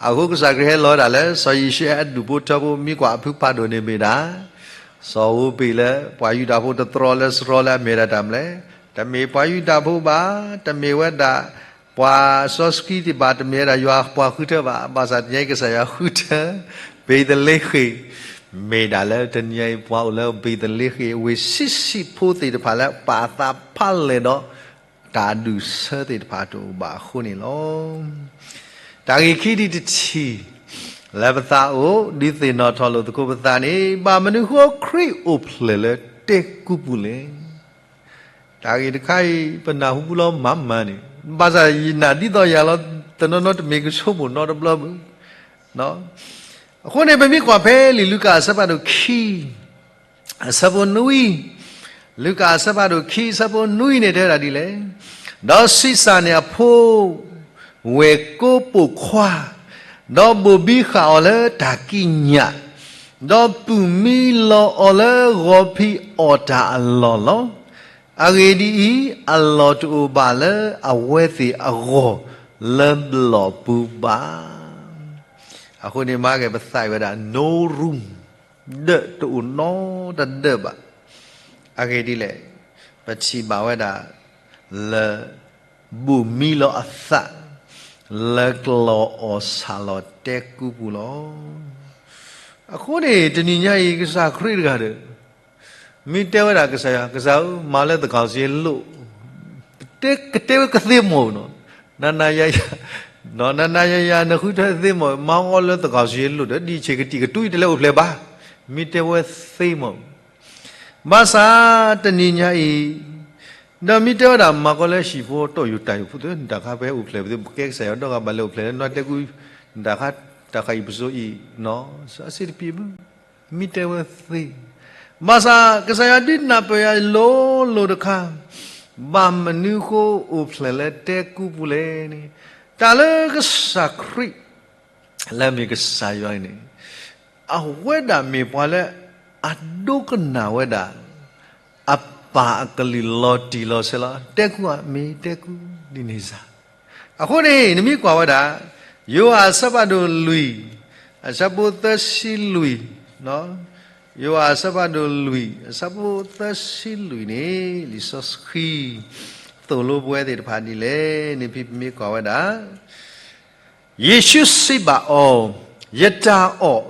အဃိကစၢ်ခရံာ်ဟဲလီၤဝဲဒၣ်လၢ စီၤယံၤၡဲအဒူၣ်ဖိထၢဖိ မ့ၢ်ကွၢ်အဖုဖးဒိၣ်န့ၣ်မ့ၢ်ဒၣ် စီၤဧိဘ့းလၢပှၤယူဒၤဖိတတြီလၢစရီလၢအမ့ၢ်ဝဲဒၣ်တၢ်မနုၤလဲၣ်, တမ့ၢ်ပှၤယူဒၤဖိဘၣ်, တမ့ၢ်ဝဲဒၣ် ပှၤစီဆှံသ့ၣ်တဖၣ်, တမ့ၢ်ဝဲဒၣ်ယွၤပှၤဃုထၢဘၣ်. ဘၣ်ဆၣ်တနံၤညါအံၤကစၢ်ယွၤဃုထၢ ဘ့းသလ့ဃ့ၣ်, မ့ၢ်ဒၣ်လၢတနံၤညါအံၤ ပှၤအိၣ်လၢဘ့းသလ့ဃ့ၣ် ဝ့ၢ်ဆံးဆံးဖိသ့ၣ်တဖၣ်လၢပာ်သးဖးလဲၢ်ဒီး တၢ်အဒူၣ်အဆၢသ့ၣ်တဖၣ်တအိၣ်ဘၣ်အဃိန့ၣ်လီၤ. တၢ်ဂ့ၢ်ခံဒံးတထံၣ် လၢပသးအိၣ် ဒုးသ့ၣ်နီၣ်ထီၣ်လိာ်သကိးပသးန့ၣ်, ဘၣ်မနုၤဃိခရံာ်အိၣ်ဖျဲၣ်လၢတဲကူပူၤလဲၣ်. တၢ်ဂ့ၢ်တခါအံၤ ပနၢ်ဟူပူၤလီၤမၤမၤန့ၣ်, ဘၣ်ဆၣ်ယနာ်ဒ်သိးယၤလီၤ, တနီၤနီၤတမ့ၢ်ကဆိကမိၣ်နီတဘျီဘၣ်. အဃိန့ၣ် ပမ့ၢ်ကွၢ်ဖဲလံာ်လူၤကၣ်အဆၢဖးဒိၣ်ခံ အဆၢဖိနွံ, လူၤကၣ်အဆၢဖးဒိၣ်ခံ အဆၢဖိနွံန့ၣ်တဲဝဲဒၣ်ဒ်လဲၣ်, ဒီးဆံးစၢ်န့ၢ်အဖိ ဝဲၢ်ကိပိာ်ခွါ, ဒီးဘိၣ်ဘံဃာ်အီၤလၢတၢ်ကံးညာ်, ဒီးပုၢ်မံလီၤအီၤလၢဂီၤဖံးအီၣ်တၢ်အလီၢ်လီၤ. အဂ့ၢ်ဒ်အံၤ, အလီၢ်တအိၣ်ဘၣ်လၢအဝဲသ့ၣ်အဂီၢ်လၢဘျီၣ်ပူၤဘၣ်. အဃိန့ၣ်မၤက့ၤပသးအံၤဝဲဒၣ် no room, ဒၢးတအိၣ်နီတဒၢးဘၣ်. အဂ့ၢ်ဒ်လဲၣ်, ပထံၣ်ဘၣ်ဝဲဒၣ်လၢ ဘိၣ်မံလီၤအသး လၢကျီအီၣ်ဆၣ်လီၤတဲကူပူၤလီၤ. အဃိန့ၣ် တနံၤညါအံၤ ကစၢ်ခရံာ်တဂၤဒီး မ့ၢ်တဲဝဲဒၣ်ကစၢ်ယွၤ, ကစၢ်ဧၢ, မၤလၢသးကီၢ်စ့လိၣ်, တဲ, ကတဲဝဲကသ့မီၣ်နီၤ, နနယၤယၤ, နနယၤယၤ နဃုထၢသ့မီၣ်, မၤအီၤလၢသးကီၢ်စ့လိၣ်ဒီး ဒ်ဆ့ၣ်ကတံၢ်ကတူၢ်အံၤတလဲအိၣ်ဖျဲၣ်ဘၣ်, မ့ၢ်တဲဝဲသ့မီၣ်. ဘၣ်ဆၣ်တနံၤညါအံၤ, ဒီးမ့ၢ်တဲဝဲဒၣ် မၤကီးလၢဟံၣ်ဖိတီၢ်ယိာ်တၢ်ယိာ်ဖိသ့ၣ် နတၢ်ခါဖဲအိၣ်ဖျဲၣ်ပသ့ၣ် ပကဲကစၢ်ယွၤဒီဂၤဘၣ်လဲၤအိၣ်ဖျဲၣ်လၢနွါတဲကူ, နတၢ်ခါ, တၢ်ခါအံၤပစိၤအံၤ, စးစ့တပံၤဘၣ်, မ့ၢ်တဲဝဲသ့. ဘၣ်ဆၣ်ကစၢ်ယွၤဒုးနၢ်ပၢၢ်ယၤလိၤလိၤတခါ, ဘၣ်မနုၤဃိအိၣ်ဖျဲၣ်လၢတဲကူပူၤလဲၣ်န့ၣ်, တၢ်လၢကစၢ်ခရံာ် လၢအမ့ၢ်ကစၢ်ယွၤအံၤန့ၣ်, အဝဲဒၣ်မ့ၢ်ပှၤလၢအဒိကနၣ်ဝဲဒၣ် အပၢ်အကလုၢ်လီၤတံၢ်လီၤဆဲးလီၤ. တဲကူဧါ, မ့ၢ်တဲကူ, ဒ်န့ၣ်စ့ၢ်. အဃိန့ၣ် နမ့ၢ်ကွၢ်ဝဲဒၣ် ယိၤဟၣ်အဆၢဖးဒိၣ်လွံၢ် အဆၢဖိသၢဆံလွံၢ်, ယိၤဟၣ်အဆၢဖးဒိၣ်လွံၢ် အဆၢဖိသၢဆံလွံၢ်န့ၣ် လံာ်စီဆှံသိၣ်လိပဝဲသ့ၣ်တဖၣ်ဒ်လဲၣ်န့ၣ် ဖဲပမ့ၢ်ကွၢ်ဝဲဒၣ် ယ့ၣ်ၡူးစံးဘၣ်အီၤ, ယတၢ်အီၣ်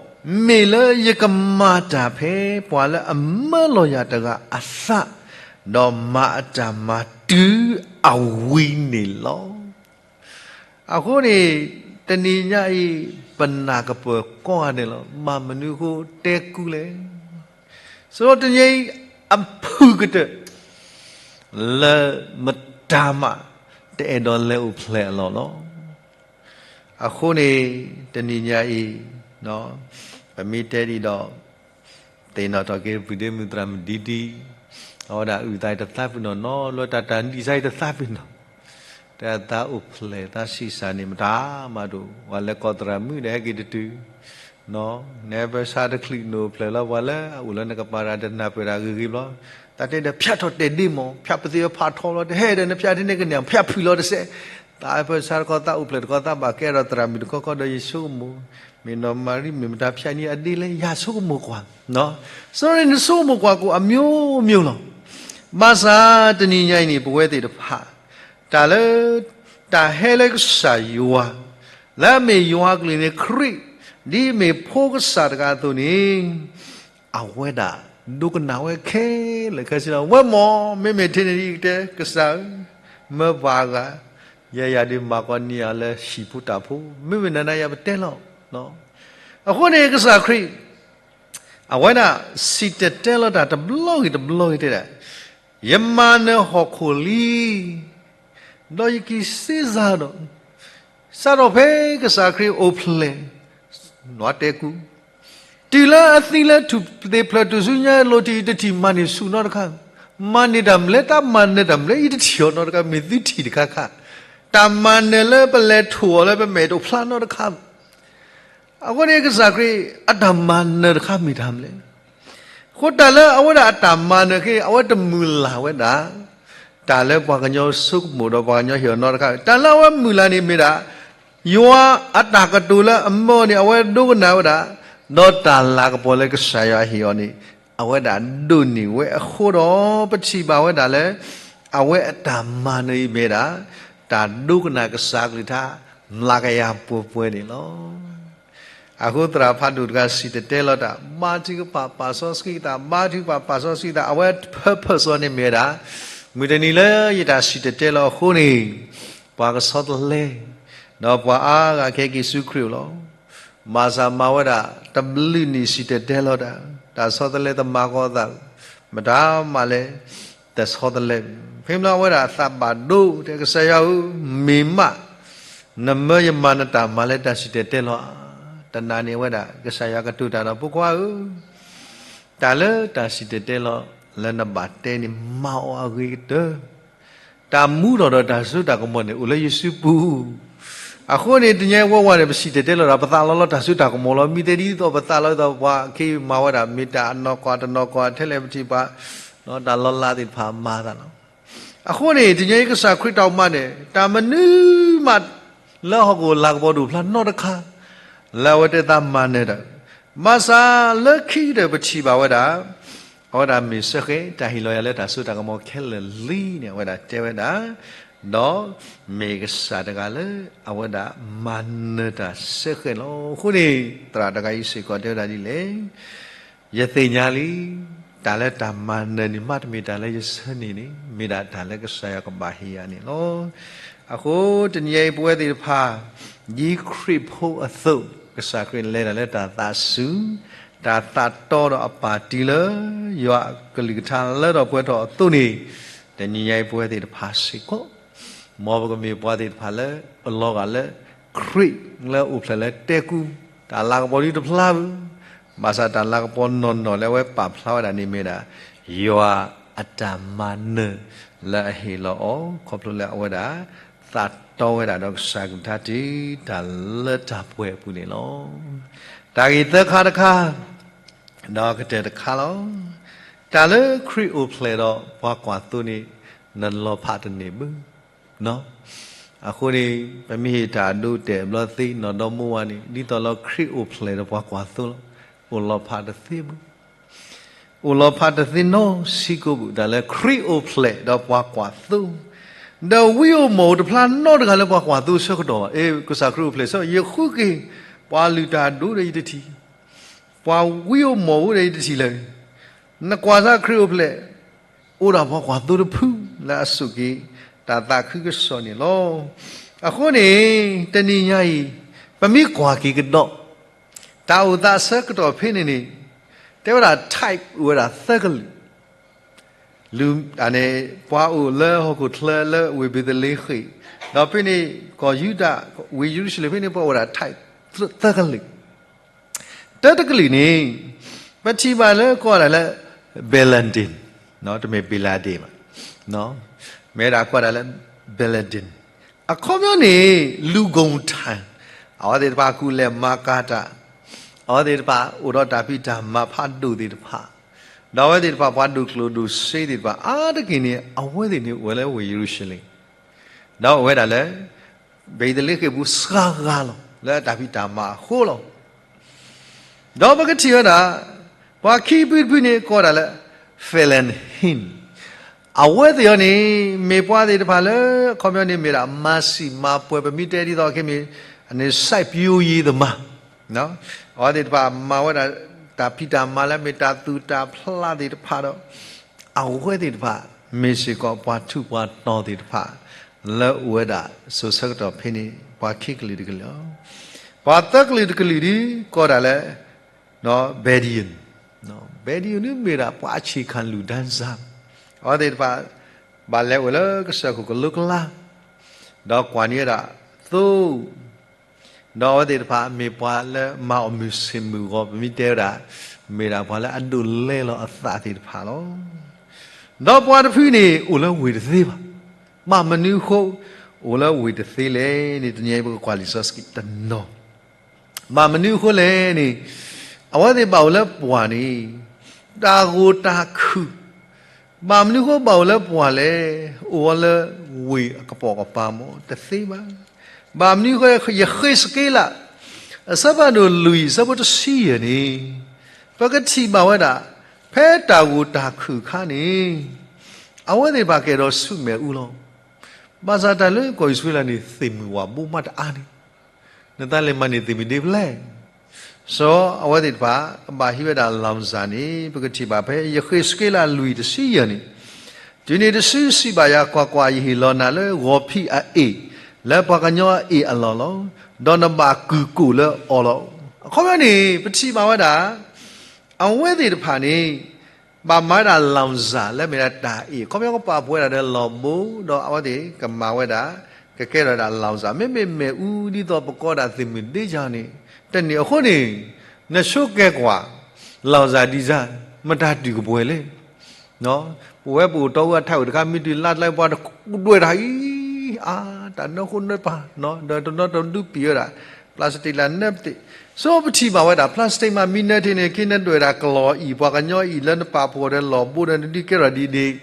မ့ၢ်လၢယကမၤတၢ်ဖဲပှၤလၢအမၢလီၤယၤတဂၤအသး, ဒီးမၤအတၢ်မၤတုၤအဝံၤန့ၣ်လီၤ. အဃိန့ၣ် တနံၤညါအံၤ ပနၢ်ကပၢၢ်ကိးဂၤဒဲးလီၤ. ဘၣ်မနုၤအဃိတဲကူလဲၣ်. စရီတနံၤအံၤ အဖုၣ်ကတၢၢ် လၢမတၤမး တအဲၣ်ဒိးလဲၤအိၣ်ဖျဲၣ်အလီၢ်လီၤ. အဃိန့ၣ် တနံၤညါအံၤ ပမ့ၢ်တဲဒ်ဒီး သ့ၣ်နီၣ်ထီၣ်က့ၤ ပုၢ်ဒ့မုၣ်သရၣ်မုၣ်ဒ်ဒ်, အဝဲဒၣ်အုၣ်သးအံၤတသးပ့ၤနီၣ်နီၤ, လၢတၢ်တၢ်နံၣ်စါအံၤတသးပ့ၤနီၣ်, တၢ်သးအိၣ်ဖျဲၣ်သးဆံးစၢ်န့ၣ် မတၤမးတအိၣ်, ပှၤလၢကိးသရၣ်မုၣ်ဒီးဟဲက့ၤတတုၤ နပၢဆါတချုးနအိၣ်ဖျဲၣ်လီၤ ပှၤလၢအအိၣ်လၢနကပၤတၢ်တနၢ်ပၢၢ်တၢ်ဂ့ၤဂ့ၤဘျီ, သးတဲဒီး ဖၠးထီၣ်တဲာ်ဒ့မီၣ်, ဖၠးပသ့ၣ်ဖးထီလီၤ, တဟဲဒီးနဖၠးထဲန့ၣ်ကန့ၢ် ဖၠးဖုၣ်လီၤတစဲး, သးပၢဆါတခီ သးအိၣ်ဖျဲၣ်တခီ သးဘၣ်ကဲထီၣ်သရၣ်မုၣ်တခီခီဒီးယဆိကမိၣ်, မ့ၢ်နီၢ်မၤရံမ့ၢ်မတၤဖၠးန့ၢ်အဒ့လဲၣ် ယဆိကမိၣ်ကွၢ်, စရီန့ၣ်နဆိကမိၣ်ကွၢ်ကိးအမျိုးမျိုးလီၤ. ဘၣ်ဆၣ်တနံၤညါအံၤန့ၣ် ပဝဲသ့ၣ်တဖၣ် တၢ်လၢ တၢ်ဟဲလၢကစၢ်ယွၤ လၢအမ့ၢ်ယွၤအကလုၢ်န့ၣ် ခရံာ် ဒ်အမ့ၢ်ဖိကစၢ်တဂၤအသိးန့ၣ် အဝဲဒၣ်ဒိကနၣ်ဝဲခဲလၢာ်ခဲဆ့လီၤ. ဝဲမ့ၢ် မ့မ့ၢ်ထဲန့ၣ်ဒ်အံၤကတဲ ကစၢ်ဧၢ, မၢပှၤအဂၤ, ယဲယၤဒုးမၤကီးန့ၢ်ယၤလၢဟံၣ်ဖိတၢ်ဖိ, မ့မ့ၢ်နၤနၤယၤပတဲလီၤ. အဃိန့ၣ် ကစၢ်ခရံာ် အဝဲဒၣ်စံၣ်တဲၤတဲလီၤတၢ်တဘျီဂ့ၤတဘျီဂ့ၤတဲဒၣ်, ယမၤနၢၤဟီၣ်ခိၣ်လံ, ဒီးယက့ၤစ့စါဒီး, စးထီၣ်ဖဲကစၢ်ခရံာ်အိၣ်ဖျဲၣ် နွါတဲကူ, တုၤလၢအသံလၢထူၣ်သ့ၣ်ဖျၢၣ်ထူၣ်စုညါ လိၤတံၢ်အံၤတထံၣ်မၤန့ၢ်ဆူၣ်နီတခါ, မၤန့ၢ်တၢ်မနုၤလဲၣ်, တၢ်မၤနၢၤတၢ်မနုၤလဲၣ် အံၤတထံၣ်အီၤနီတခါ, မ့ၢ်သုထံၣ်တခါခါ, တၢ်မၤနၢၤလၢပလဲၤထိၣ်အီၤလၢပမဲာ်တအိၣ်ဖျါနီတခါ အဃိန့ၣ် ကစၢ်ခရံာ်အတၢ်မၤနၢၤတခါမ့ၢ်တၢ်မနုၤလဲၣ်. အဃိတၢ်လၢအဝဲဒၣ်အတၢ်မၤနၢၤခဲအံၤ အဝဲတမုၢ်လၢ်ဝဲဒၣ် တၢ်လၢပှၤကညီဆိကမိၣ်ဒီးပှၤကညီဟ့ၣ်အီၤနီတခါ, တၢ်လၢအဝဲမုၢ်လၢ်န့ၣ်မ့ၢ်ဒၣ် ယွၤအတၢ်ကတိၤလၢအမၢအီၤန့ၣ် အဝဲဒိကနၣ်ဝဲဒၣ်, ဒီးတၢ်လၤကပီၤလၢကစၢ်ယွၤဟ့ၣ်အီၤန့ၣ် အဝဲဒၣ်ဒိးန့ၢ်ဝဲအဃိဒီး ပထံၣ်ဘၣ်ဝဲဒၣ်လၢ အဝဲအတၢ်မၤနၢၤအံၤမ့ၢ်ဒၣ် တၢ်ဒိကနၣ်ကစၢ်အကလုၢ်ကထါ မျးကယၤပှဲၤပှဲၤန့ၣ်လီၤ. အဃိသရၣ်ဖးဒိၣ်တဂၤစံၣ်တဲၤတဲလီၤတၢ် ဘါထုကဖၣ်ပာ်စီဆှံသး, ဘါထုကဖၣ်ပာ်စီဆှံသး, အဝဲ purpose အီၤန့ၣ်မ့ၢ်ဝဲဒၣ် မုၢ်တနံၤလၢယတၢ်စံၣ်တဲၤတဲလီၤအဃိန့ၣ် ပှၤကဆီတလဲ ဒီးပှၤအါဂၤကဟဲက့ၤဆူခရံာ်အအိၣ်လီၤ. ဘၣ်ဆၣ်မၤဝဲဒၣ် တဘျုးနံၣ်စံၣ်တဲၤတဲလီၤတၢ်, တၢ်ဆီတလဲတမၤဃီအသး, မတၤမးလဲၣ် တဆီတလဲ, ဖဲမ့ၢ်လၢအဝဲဒၣ်အသးဘၣ်ဒိ တဲကစၢ်ယွၤဧၢ, မ့ၢ်မး နမၢယမၤနတၢ်မၤလၢတၢ်စံၣ်တဲၤတဲလီၤဧါ. တနၤန့ၣ်အဝဲဒၣ် ကစၢ်ယွၤကတိၤတၢ်ဒီး ဖိခွါဧၢ, တၢ်လၢတၢ်စံၣ်တဲၤတဲလီၤလၢနဘၣ်တဲန့ၣ် မၤအီၤအဂ့ၤကတၢၢ် တၢ်မူထီၣ်ဒီးတၢ်စိတၢ်ကမီၤန့ၣ် အိၣ်လၢယစုပူၤ. အဃိန့ၣ် တနံၤအံၤဝဲဝဲန့ၣ် ပစံၣ်တဲၤတဲလီၤဒီး ပသးလီၤလီၤတၢ်စိတၢ်ကမီၤလီၤ. မ့ၢ်တဲဒ်သိးပသးလီၤဒ်သိးပှၤခ့မၤဝဲဒၣ် မ့ၢ်တၢ်အနီၢ်ကီၢ်တနီၢ်ကီၢ် ထဲလဲၣ်ပထံၣ်ပှၤ တၢ်လီၤလးသ့ၣ်တဖၣ်မၤသးလီၤ. အဃိန့ၣ် တနံၤအံၤကစၢ်ခရံာ်တၢ်အိၣ်မးန့ၣ် တၢ်မနုၤမး လၢဟီၣ်ခိၣ်လၤကပီၤတအိၣ်ဖျါနီတခါ, လၢအဝဲသ့ၣ်တၢ်မၤနၢၤဒီး, ဘၣ်ဆၣ်လၢခံကတၢၢ်ပထံၣ်ဘၣ်ဝဲဒၣ်, အဝဲဒၣ်မ့ၢ်စ့ၢ်ကီး တၢ်ဟ့ၣ်လီၤယၤလၢတၢ်စိတၢ်ကမီၤခဲလၢာ်လံန့ၣ် အဝဲဒၣ်တဲဝဲဒၣ်, ဒီးမ့ၢ်ကစၢ်တဂၤလၢ အဝဲဒၣ်မၤနၢၤတၢ်စ့ၢ်ကီးလီၤ. အဃိန့ၣ် သရၣ်တဂၤအံၤစ့ၢ်ကီးတဲဝဲဒၣ်ဒ်လဲၣ်, ယသ့ၣ်ညါလံ, တၢ်လၢတၢ်မၤနၢၤန့ၣ် မ့တမ့ၢ်တၢ်လၢယဆၢန့ၣ်န့ၣ် မ့ၢ်ဒၣ်တၢ်လၢကစၢ်ယွၤကဘၣ်ဟ့ၣ်ယၤန့ၣ်လီၤ. အဃိတနံၤအံၤပဝဲသ့ၣ်တဖၣ် ဒ်ခရံာ်ဖိအသိး, ကစၢ်ခရံာ်လဲၤတၢ်လၢတၢ်သးစူၤ, တၢ်သးတီဒီးအပၢ်တုၤလၢ ယွၤအကလုၢ်ကထါလၢထီၣ်ပှဲၤထီၣ်အသိးန့ၣ်, တနံၤညါအံၤပဝဲသ့ၣ်တဖၣ်စ့ၢ်ကီး မ်ပကမ့ၢ်ပှၤသ့ၣ်တဖၣ်လၢ အလီၤဂာ်လၢ ခရံာ်လၢအိၣ်ဖျဲၣ်လၢတဲာ်ကူး, တၢ်လၤကပီၤဒ်တဖျါဘၣ်, ဘၣ်ဆၣ်တၢ်လၤကပီၤနီၢ်နီၢ်လၢအဝဲပာ်ဖျါဝဲဒၣ်န့ၣ်မ့ၢ်ဒၣ် ယွၤအတၢ်မၤနၢၤလၢအဟ့ၣ်လီၤအီၤ ခီဖျိလၢအဝဲဒၣ် သးတီဝဲဒၣ်ဒီးကစၢ်ကလုၢ်ကထါတုၤ တၢ်လၢတၢ်ပှဲၤအပူၤန့ၣ်လီၤ. တၢ်ဂ့ၢ်သၢခါတခါ ဒီးကတၢၢ်တခါလီၤ. တၢ်လၢခရံာ်အိၣ်ဖျဲၣ်ဒီးပှၤကွၢ်သိန့ၣ် နလီၤဖးတန့ၢ်ဘၣ်. အဃိန့ၣ် ပမ့ၢ်ဟ့ၣ်တၢ်အဒိအတဲာ်ဘျီသ့ နီၢ်ဒီမါဝၤန့ၣ် ဒ်သိးလၢခရံာ်အိၣ်ဖျဲၣ်ဒီးပှၤကွၢ်သိလီၤ. အိၣ်လီၤဖးတသ့ဘၣ်. အိၣ်လီၤဖးတသ့နီတဆံးကိးဘၣ် တၢ်လၢခရံာ်အိၣ်ဖျဲၣ်ဒီးပှၤကွၢ်သိ, ဒီးဝံဧိၤမီၣ်ဧိၤတဖျါနီတဂၤလၢပှၤကွၢ်သိဆၢကတီၢ်ဘၣ်. အဲ ကစၢ်ခရံာ်အိၣ်ဖျဲၣ်ဆၢ ယဃုက့ၤ ပှၤလုၢ်တၢ်ဒိၣ်ဒီးယတထံၣ်, ပှၤဝံဧိၤမီၣ်ဧိၤဒီးယတထံၣ်လၢၤ. နကွၢ်စၢ်ခရံာ်အိၣ်ဖျဲၣ် အိၣ်ဒၣ်ပှၤကွၢ်သိတဖု လၢအစိာ်က့ၤတၢ်သးခုကစီၣ်န့ၣ်လီၤ. အဃိန့ၣ် တနံၤညါအံၤ ပမ့ၢ်ကွၢ်က့ၤကဒီး တၢ်အိၣ်သးဆၢကတီၢ်ဖဲန့ၣ်န့ၣ် တဲဝဲဒၣ် type အိၣ်ဝဲဒၣ်သၢကလုာ်, လုၢ် န့ၣ် ပှၤအိၣ်လၢဟီၣ်ခိၣ်ချၢလၢဝ့ၢ်ဘ့းသလ့ဃ့ၣ်, ဒီးဖဲန့ၣ် ကီၢ်ယူဒၤ ဝ့ၢ်ယရူၤၡလ့ၣ်ဖဲန့ၣ် ပှၤအိၣ်ဝဲဒၣ် type သၢကလုာ် တၢတကလုာ်န့ၣ် ပထံၣ်ဘၣ်လၢကိးဒၣ်လၢ Bin Laden, တမ့ၢ် Bin Laden ဘၣ်, မ့ၢ်ဒၣ်ကိးဒၣ်လၢ Bin Laden အခီပညီန့ၣ် လူၤဂုဏ်ထၢၣ်, အဝဲသ့ၣ်တဖၣ်ကူၣ်လဲၤမၤကၤတၢ်, အဝဲသ့ၣ်တဖၣ်အိၣ်ဒီးတၢ်ဖံးတၢ်မၤဖးဒိၣ်သ့ၣ်တဖၣ်, ဒီးအဝဲသ့ၣ်တဖၣ်ပှၤဒိၣ်ကျိၣ်ဒိၣ်စ့သ့ၣ်တဖၣ် အါတက့ၢ်န့ၣ် အဝဲသ့ၣ်န့ၣ်အိၣ်ဝဲလၢဝ့ၢ်ယရူၤၡလ့ၣ် ဒီးအိၣ်ဝဲဒၣ်လၢ ဘ့းသလ့ဃ့ၣ်ပူၤစှၤဂၤလီၤ လၢတၢ်ဖံးတၢ်မၤအဃိလီၤ. ဒီးပကထံၣ်ဝဲဒၣ် ပှၤခံဖုတဖုန့ၣ်ကိးဒၣ်လၢ Phinehian, အဝဲသ့ၣ်အံၤန့ၣ် မ့ၢ်ပှၤသ့ၣ်တဖၣ်လၢ အခီပညီန့ၣ်မ့ၢ်ဒၣ် မၤစံၣ်မၤပှဲၤ ပမ့ၢ်တဲဒ်သိးခဲမ့ၢ် အန့ၣ် စိုက်ပျိုးရေးသမား, အဝဲသ့ၣ်တဖၣ်မၤဝဲဒၣ် တၢ်ဖံးတၢ်မၤလၢအမ့ၢ်တၢ်သူၣ်တၢ်ဖျးသ့ၣ်တဖၣ်ဒီး အဝဲသ့ၣ်တဖၣ် မ့ၢ်စ့ၢ်ကီးပှၤထူးပှၤတီၤသ့ၣ်တဖၣ် လၢအိၣ်ဝဲဒၣ်စိၤဆၢကတီၢ်ဖဲန့ၣ် ပှၤခံကလုာ်တကလုာ်လီၤ. ပှၤသၢကလုာ်တကလုာ်ဒ် ကိးဒၣ်လၢ Bedouin, Bedouin န့ၣ်မ့ၢ်ဒၣ်ပှၤအဆံးခၣ်လူၢ်ဒၢစၢ်, အဝဲသ့ၣ်တဖၣ် ဘၣ်လဲၤအိၣ်လၢကစၢၢ်ခိၣ်ကလိကလါ, ဒီးကွၢ်န့ၢ်ဝဲဒၣ်သိ ဒီးအဝဲသ့ၣ်တဖၣ်မ့ၢ်ပှၤလၢမၤအီၣ်မုာ်ဆ့ၣ်မုာ်ဂီၤ ပမ့ၢ်တဲဝဲဒၣ် မ့ၢ်ဒၣ်ပှၤလၢအဒိးလဲလီၤအသးသ့ၣ်တဖၣ်လီၤ. ဒီးပှၤတဖုန့ၣ် အိၣ်လၢဝ့ၢ်တသ့ဘၣ်. ဘၣ်မနုၤအဃိ အိၣ်လၢဝ့ၢ်တသ့လဲၣ်န့ၣ် တနံၤအံၤပကကွၢ်လံာ်စီဆှံတနီၤ ဘၣ်မနုၤအဃိလဲၣ်န့ၣ် အဝဲသ့ၣ်ဘၣ်အိၣ်လၢပှၢ်န့ၣ် တၢ်ဂိၢ်တၢ်ခုၣ်, ဘၣ်မနုၤအဃိဘၣ်အိၣ်လၢပှၢ်လဲၣ်, အိၣ်ဝဲလၢဝ့ၢ်အကပိာ်ကပၤမ့ၢ်တသ့ဘၣ်. ဘၣ်မနုၤအဃိ ယဃ့းစက့လး အဆၢဖးဒိၣ်လွံၢ် အဆၢဖိတဆံယဲၢ်န့ၣ် ပကထံၣ်ဘၣ်ဝဲဒၣ် ဖဲတၢ်ဂိၢ်တၢ်ခုၣ်အခါန့ၣ် အဝဲသ့ၣ်တဖၣ်ကအဲၣ်ဒိးဆူမဲာ်အူလီၤ. ဘၣ်ဆၣ်တၢ်လၢကီၢ်အံၣ်စရ့လးန့ၣ် သ့ၣ်မုၢ်ဝၣ်ဘိမးတအါန့ၣ် နသးလဲၤမၤန့ၢ်သ့ၣ်မုၢ်ဒ့ဖျဲၣ်. စီၤအဝဲသ့ၣ်တဖၣ် ကဘၣ်ဟံးဝဲဒၣ်လီၤစၢ်န့ၣ် ပကထံၣ်ဘၣ်ဖဲယဃ့းစက့လးလွံၢ်တဆံယဲၢ်န့ၣ်, တုၤန့ၣ်တစုစံးဘၣ်ယၤ, ကွၢ်ကွၢ်, ယဟ့ၣ်လီၤနၤလၢဂီၤဖံးအအ့ၣ်, လၢပှၤကညီအအ့ၣ်အလီၢ်လီၤ. ဒီးနဘၣ်ကုၢ်ကိၣ်လၢအီၤလီၤ. အခီပညီန့ၣ် ပထံၣ်ဘၣ်ဝဲဒၣ် အဝဲသ့ၣ်တဖၣ်န့ၣ် ဘၣ်မၤဝဲဒၣ်လီၤစၢ်လၢမ့ၢ်ဒၣ်တၢ်အ့ၣ်, အခီပညီကပာ်ဖှိၣ်ဝဲဒၣ်ဒီးလီၢ်ဘိ, ဒီးအဝဲသ့ၣ်ကမၤဝဲဒၣ် ကကဲထီၣ်ဒၣ်လီၤစၢ်, မ့မ့ၢ်မဲာ်အူဒ်သိးပကိးဒၣ်သ့ၣ်မုၢ်ဒ့ယါန့ၣ်, တန့ၢ်အဃိန့ၣ်, နဆိကဲကွၢ် လီၤစၢ်ဒံးစၢ် မတၤတုၤကပှဲၤလဲၣ် ပဝဲပအိၣ်တီအူအထးအုၣ်တခါ မ့ၢ်တုၤလါတလါ ပှၤတဒွဲၣ်တၢ်အံၤ, အါ, တၢ်နၢဃိနၢပၤ, ဒီးတနီၤတဒုပံာ်ဝဲဒၣ် plastic လၢနၢပသ့ၣ်, ဆိပထံၣ်ဘၣ်ဝဲဒၣ် plastic မး မ့ၢ်နၢထံန့ၣ် က့နဒွဲၣ်ဒၣ်ကလီၤအံၤ ပှၤကညီအံၤလၢနပာ်ဖှိၣ်ဒီးလီၢ်ဘိဒီးနဒုးကဲထီၣ်ဒ်န့ၣ်,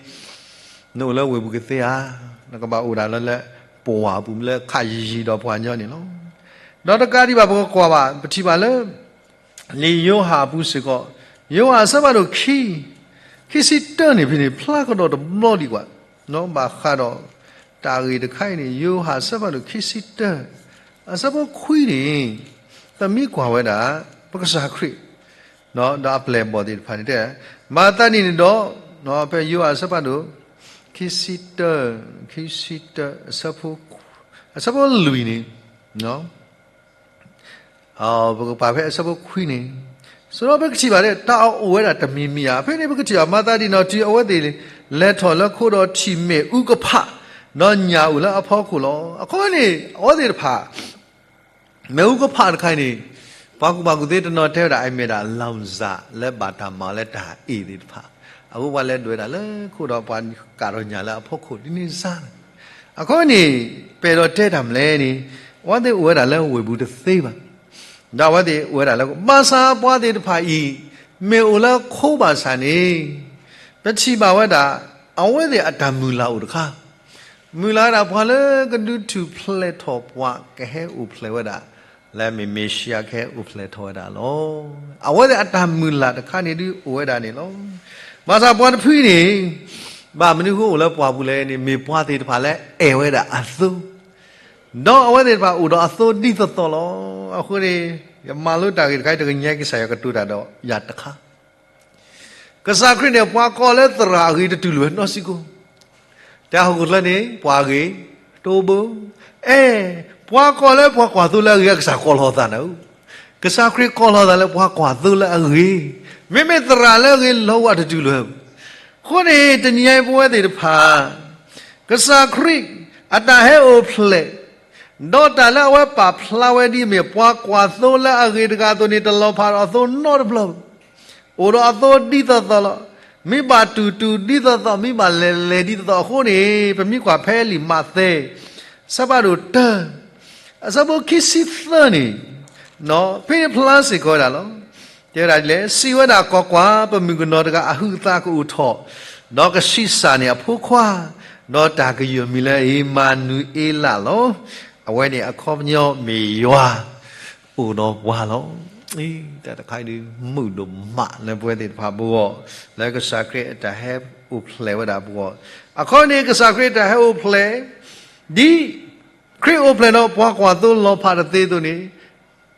နအိၣ်လၢဝ့ၢ်ပူၤကသ့ဧါ, နကဘၣ်အိၣ်ဒၣ်လၢ လၢပဝၢ်အပူၤလၢခးယံၤယံၤဒီးပှၤကညီန့ၣ်လီၤ. ဒီးတကးဒံးဘၣ် ပကကွၢ်ဘၣ် ပထံၣ်ဘၣ်လၢ လံာ်ယိၤဟၣ်အပူၤစ့ၢ်ကီး, ယိၤဟၣ်အဆၢဖးဒိၣ်ခံ, ခံဆံတၢန့ၣ်ဖဲန့ၣ် ဖျါကဒီးတဘျီဒံးကွၢ်, ဘၣ်ဃးဒီး တၢ်ဂ့ၢ်တခါအံၤန့ၣ် ယိၤဟၣ်အဆၢဖးဒိၣ်ခံဆံတၢ, အဆၢဖိခွံန့ၣ် ပမ့ၢ်ကွၢ်ဝဲဒၣ် ပကစၢ်ခရံာ် ဒီးအပျဲၢ်အဘီၣ်သ့ၣ်တဖၣ်န့ၣ်တဲ, မၤသးဒ်န့ၣ်ဒီး, ဖဲယိၤဟၣ်အဆၢဖးဒိၣ် ခံဆံတၢ, ခံဆံတၢ, အဆၢဖိလွံၢ်န့ၣ်, ပကပာ်ဖဲအဆၢဖိခွံန့ၣ်, ဆိုတော့ပကထံၣ်ဘၣ်လၢ တၢ်အအိၣ်ဝဲဒၣ်တမံၤမံၤဧါ. ဖဲန့ၣ်ပကထံၣ်ဘၣ် မၤသးဒ်န့ၣ်ဒီး တုၤအဝဲသ့ၣ်လဲၤထီၣ်လၢခိဒီးထံၣ်မ့ၣ်အူကဖၣ်, ဒီးညၣ်အိၣ်လၢအဖီခိၣ်လီၤ. အဃိန့ၣ် အဝဲသ့ၣ်တဖၣ် မ့ၣ်အူကဖၣ်တခါအံၤန့ၣ်, ပှၤကူၣ်ဘၣ်ကူၣ်သ့တနီၤတဲဝဲဒၣ် အမ့ၢ်ဒၣ် လီၤစၢ် လၢဘၣ်တၢ်မၤအီၤလၢတၢ်အ့ၣ်သ့ၣ်တဖၣ်, အဃိပှၤလဲၤဒွဲၣ်ဒၣ်လၢခိဒီးပှၤကးထီၣ်ညၣ်လၢအဖီခိၣ်ဒ်န့ၣ်စ့ၢ်န့ၣ်, အဃိန့ၣ် ပအဲၣ်ဒိးတဲတၢ်မနုၤလဲၣ်န့ၣ်, အဝဲသ့ၣ်အိၣ်ဝဲဒၣ်လၢဝ့ၢ်ပူၤတသ့ဘၣ်. ဒီးအဝဲသ့ၣ်အိၣ်ဝဲဒၣ်လၢ ဘၣ်ဆၣ်ပှၤသ့ၣ်တဖၣ်အံၤ မ့ၢ်အိၣ်လၢခိဘၣ်ဆၣ်န့ၣ်, ပထံၣ်ဘၣ်ဝဲဒၣ် အဝဲသ့ၣ်အတၢ်မုၢ်လၢ်အိၣ်တခါ, မုၢ်လၢ်ဝဲဒၣ်ပှၤလၢကဒုးထူၣ်ဖျဲးထီၣ်ပှၤကဟဲအိၣ်ဖျဲၣ်ဝဲဒၣ်, လၢမ့ၢ်မ့ၣ်ၡံအၤကဟဲအိၣ်ဖျဲၣ်ထီၣ်ဝဲဒၣ်လီၤ. အဝဲသ့ၣ်အတၢ်မုၢ်လၢ်တခါန့ၣ်ဒုးအိၣ်ဝဲဒၣ်န့ၣ်လီၤ. ဘၣ်ဆၣ်ပှၤတဖုအံၤန့ၣ်, ဘၣ်မနုၤဃိအိၣ်လၢပှၢ်ပူၤလဲၣ်န့ၣ် မ့ၢ်ပှၤသ့ၣ်တဖၣ်လၢအဲၣ်ဝဲဒၣ်အသိ, ဒီးအဝဲသ့ၣ်တဖၣ်အိၣ်ဒီးအသိဒ်သိးသိးလီၤ. အဃိန့ၣ်, ယမၤလိတၢ်ဂ့ၢ်တခါအံၤ တကညါကစၢ်ယွၤကတိၤတၢ်ဒီးယၤတခါ ကစၢ်ခရံာ်န့ၣ် ပှၤကိးလၢသရၣ်အဂ့ၤတတူၢ်လိာ်ဝဲနီတစဲးဖိ, တၢ်ဟီၣ်ခိၣ်ချၢန့ၣ် ပှၤအဂ့ၤ, တိဘိ, အဲ, ပှၤကိးလၢပှၤကွၢ်သိလၢအဂ့ၤ ကစၢ်ကိးလီၤသးနၤဧၢ, ကစၢ်ခရံာ်ကိးလီၤသးလၢပှၤကွၢ်သိလၢအဂ့ၤ, မ့မ့ၢ်သရၣ်လၢအဂ့ၤလီၤဝဲတတူၢ်လိာ်ဝဲ, အဃိန့ၣ် တနံၤညါအံၤပဝဲသ့ၣ်တဖၣ်, ကစၢ်ခရံာ် အတၢ်ဟဲအိၣ်ဖျဲၣ် ဒီးတၢ်လၢအဝဲပာ်ဖျါဝဲဒ်အမ့ၢ် ပှၤကွၢ်သိလၢအဂ့ၤတဂၤအသိးန့ၣ် တလီၤဖးဒီးအသိနီတဘျီ, အိၣ်ဒီးအသိဒ်သိးသိးလီၤ. မ့ၢ်ဘၣ်တူၢ်တူၢ်ဒ်သိးသိး, မ့ၢ်ဘၣ်လဲၤလဲၤဒ်သိးသိးအဃိန့ၣ်, ပမ့ၢ်ကွၢ်ဖဲလံာ်မးသဲ အဆၢဖးဒိၣ်တၢ, အဆၢဖိခံဆံသၢန့ၣ်, ဖဲန့ၣ်ဖျါစ့ၢ်ကီးဝဲဒၣ်လီၤ. တဲဝဲဒၣ်ဒ်လဲၣ်, စံးဝဲဒၣ်ကွၢ်ကွၢ်, ပမုၣ်ကနီၤတဂၤအဟုးအသးကအိၣ်ထီၣ်, ဒီးကဆံးစၢ်န့ၢ်အဖိခွါ, ဒီးတၢ်ကယုၢ်အမံၤလၢအံၤ မၤနူၤအ့လးလီၤ. အဝဲန့ၣ်အခီပညီမ့ၢ်ယွၤ အိၣ်ဒီးပှၤလီၤ. တၢ်တခါအံၤဒုးမုာ်ဒိၣ်မးလၢပဝဲသ့ၣ်တဖၣ်အဂီၢ်, လၢကစၢ်ခရံာ်အတၢ်ဟဲအိၣ်ဖျဲၣ်ဝဲဒၣ်ပဂီၢ်, အခီန့ၣ် ကစၢ်ခရံာ်အတၢ်ဟဲအိၣ်ဖျဲၣ်, ဒ်ခရံာ်အိၣ်ဖျဲၣ်ဒီးပှၤကွၢ်သိလီၤဖးတသ့အသိးန့ၣ်,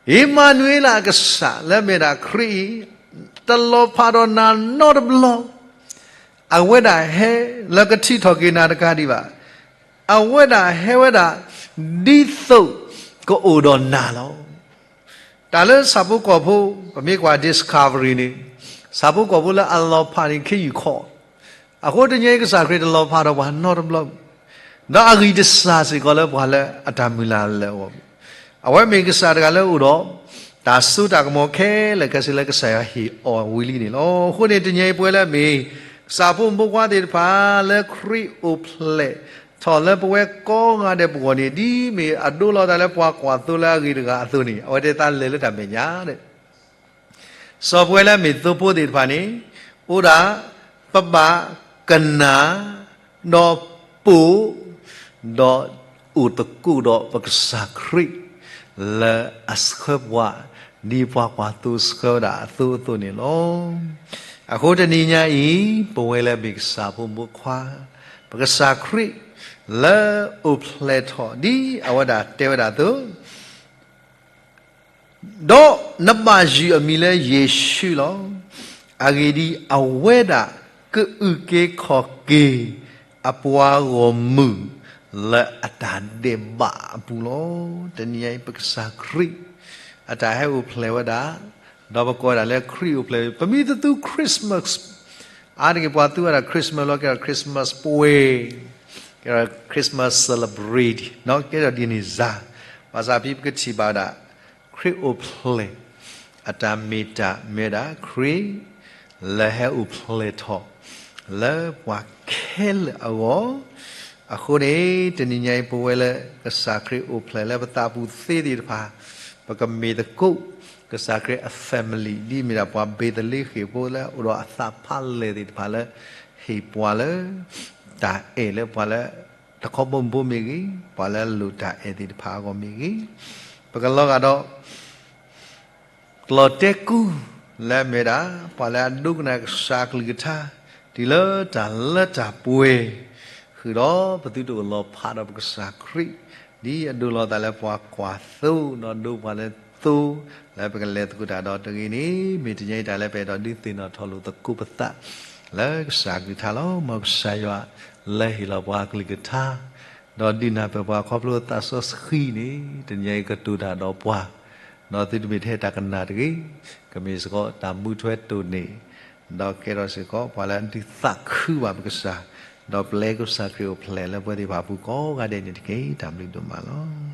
အ့မၤနူၤအ့လးအကစၢ်လၢအမ့ၢ်ဒၣ်ခရံာ်အံၤ, တလီၤဖးဒီးနၤနီတဘျီ, အဝဲဒၣ်ဟဲလၢကထံၣ်ထီၣ်က့ၤနၤတကးဒံးဘၣ်, အဝဲဒၣ်ဟဲဝဲဒၣ် ဒ်သိးကအိၣ်ဒီးနၤလီၤ. တၢ်လၢဆၣ်ဖိကီၢ်ဖိ, ပမ့ၢ်ကွၢ် Discovery န့ၣ်, ဆၣ်ဖိကီၢ်ဖိလၢအလီၤဖးန့ၣ် ခ့ယုၢ်ခီ, အဃိတနံၤအံၤ ကစၢ်ခရံာ်တလီၤဖးဒီးပှၤနီတဘျီ, ဒီးအဂံၢ်တစၢ်စ့ၢ်ကီးလၢပှၤလၢအတၢ်မုၢ်လၢ်လၢအဂီၢ်, အဝဲမ့ၢ်ကစၢ်တဂၤလၢအအိၣ်ဒီး တၢ်စိတၢ်ကမီၤခဲလၢာ်ခဲဆ့လၢကစၢ်ယွၤဟ့ၣ်အီၤဝံၤလံန့ၣ်လီၤ. အဃိန့ၣ် တနံၤအံၤပဝဲလၢအမ့ၢ် ကစၢ်ဖိမုၣ်ဖိခွါသ့ၣ်တဖၣ်လၢခရံာ်အိၣ်ဖျဲၣ်ထီၣ်လၢပဝဲကိးဂၤဒဲးပဂီၢ်န့ၣ် ဒ်မ့ၢ်အဒိလီၤသးလၢပှၤကွၢ်သိလၢအဂ့ၤတဂၤအသိးန့ၣ် အဝဲတဲသးလဲၤလၢတၢ်မဲာ်ညါဒီး စီၤပဝဲလၢအမ့ၢ်သိဖိသ့ၣ်တဖၣ်န့ၣ် အိၣ်ဒၣ် ပဘၣ်ကနၣ် ဒီးပိာ် ဒီးအိၣ်သကိးဒီးပကစၢ်ခရံာ် လၢအဆှၢပှၤ ဒ်ပှၤကွၢ်သိဆှၢဝဲဒၣ်အသိအသိးန့ၣ်လီၤ. အဃိတနံၤညါအံၤ ပဝဲလၢအမ့ၢ်ကစၢ်ဖိမုၣ်ဖိခွါ ပကစၢ်ခရံာ် လၢအိၣ်ဖျဲၣ်ထီၣ်ဒ်အဝဲဒၣ်တဲဝဲဒၣ်အသိး ဒီးနဘၣ်ယုၢ်အမံၤလၢယ့ၣ်ၡူးလီၤ. အဂ့ၢ်ဒ်အံၤ, အဝဲဒၣ်ကအုၣ်က့ၤခီၣ်က့ၤ အပှၤဂီၢ်မုၢ်လၢအတၢ်ဒဲးဘးအပူၤလီၤ. တနံၤအံၤ ပကစၢ်ခရံာ် အတၢ်ဟဲအိၣ်ဖျဲၣ်ဝဲဒၣ်, ဒီးပကိးဝဲဒၣ်လၢခရံာ်အိၣ်ဖျဲၣ်, ပမ့ၢ်တသူ Christmas အါတက့ၢ်ပှၤသူဝဲဒၣ် Christmas လီၤ ကဲဒီး Christmas ပှဲၤ, ကဲဒီး Christmas celebrate ကဲဒီးဒ်န့ၣ်စ့ၢ်, ဘၣ်ဆၣ်ဖဲပကထံၣ်ဘၣ်ဝဲဒၣ် ခရံာ်အိၣ်ဖျဲၣ် အတၢ်မ့ၢ်တၢ်မ့ၢ်ဝဲဒၣ် ခရံာ်လၢဟဲအိၣ်ဖျဲၣ်ထီၣ် လၢပှၤခဲလၢာ်အဂီၢ်, အဃိန့ၣ် တနံၤညါအံၤ ပဝဲလၢကစၢ်ခရံာ်အိၣ်ဖျဲၣ်လၢပသးပူၤသ့သ့ၣ်တဖၣ် ပကမ့ၢ်သကိး ကစၢ်ခရံာ်အ family ဒ်မ့ၢ်ဒၣ်ပှၤဘ့းသလ့ဃ့ၣ်ဖိလၢအိၣ်ဒီးအသးဖးလဲၢ်သ့ၣ်တဖၣ်လၢ ဟ့ၣ်ပှၤလၢ တၢ်အဲၣ်လၢပှၤလၢ တခီဘီမုၢ်ဘိမ့ၢ်ဂ့ၤ, ပှၤလၢအလိၣ်တၢ်အဲၣ်သ့ၣ်တဖၣ်အဂီၢ်မ့ၢ်ဂ့ၤ, ပကလီၤဂာ်ဒီး ကျီၢ်တဲကူ လၢအမ့ၢ်ဝဲဒၣ် ပှၤလၢအဒိကနၣ်ကစၢ်အကလုၢ်ကထါ တုၤလၢတၢ်လၢတၢ်ပှဲၤ ဃုာ်ဒီးပသုတအိၣ်လီၤဖးဒီးပကစၢ်ခရံာ် ဒ်အဒိလီၤသးလၢပှၤကွၢ်သိ ဒီးဒိပှၤလၢသိ လၢပကလဲၤသကိးတၢ်ဒီးတဂ့ၤန့ၣ် မ့ၢ်တနံၤအံၤတၢ်လၢပအဲၣ်ဒိးဒုးသ့ၣ်နီၣ်ထီၣ်လိာ်သကိးပသး လၢကစၢ်အကလုၢ်ကထါလီၤ. မ်ကစၢ်ယွၤလၢဟ့ၣ်လီၤပှၤအကလုၢ်ကထါ ဒီးဒုးနၢ်ပၢၢ်ပှၤခီဖျိသးစီဆှံန့ၣ် တနံၤအံၤကတိၤတၢ်ဒီးပှၤ, ဒီးသုတမ့ၢ်ထဲတၢ်ကနၣ်တဂ့ၤ, ကမ့ၢ်စ့ၢ်ကီးတၢ်မူထွဲတိၢ်န့ၢ်, ဒီးကဲထီၣ်စ့ၢ်ကီးပှၤလၢအဒုးသးခုဘၣ်ပကစၢ်, ဒီးပျဲကစၢ်ခရံာ်အိၣ်ဖျဲၣ်လၢပဝဲသ့ၣ်တဖၣ်အပူၤကိးဂၤဒဲးန့ၣ်တက့ၢ်. တၢ်ဘျုးဒိၣ်မးလီၤ.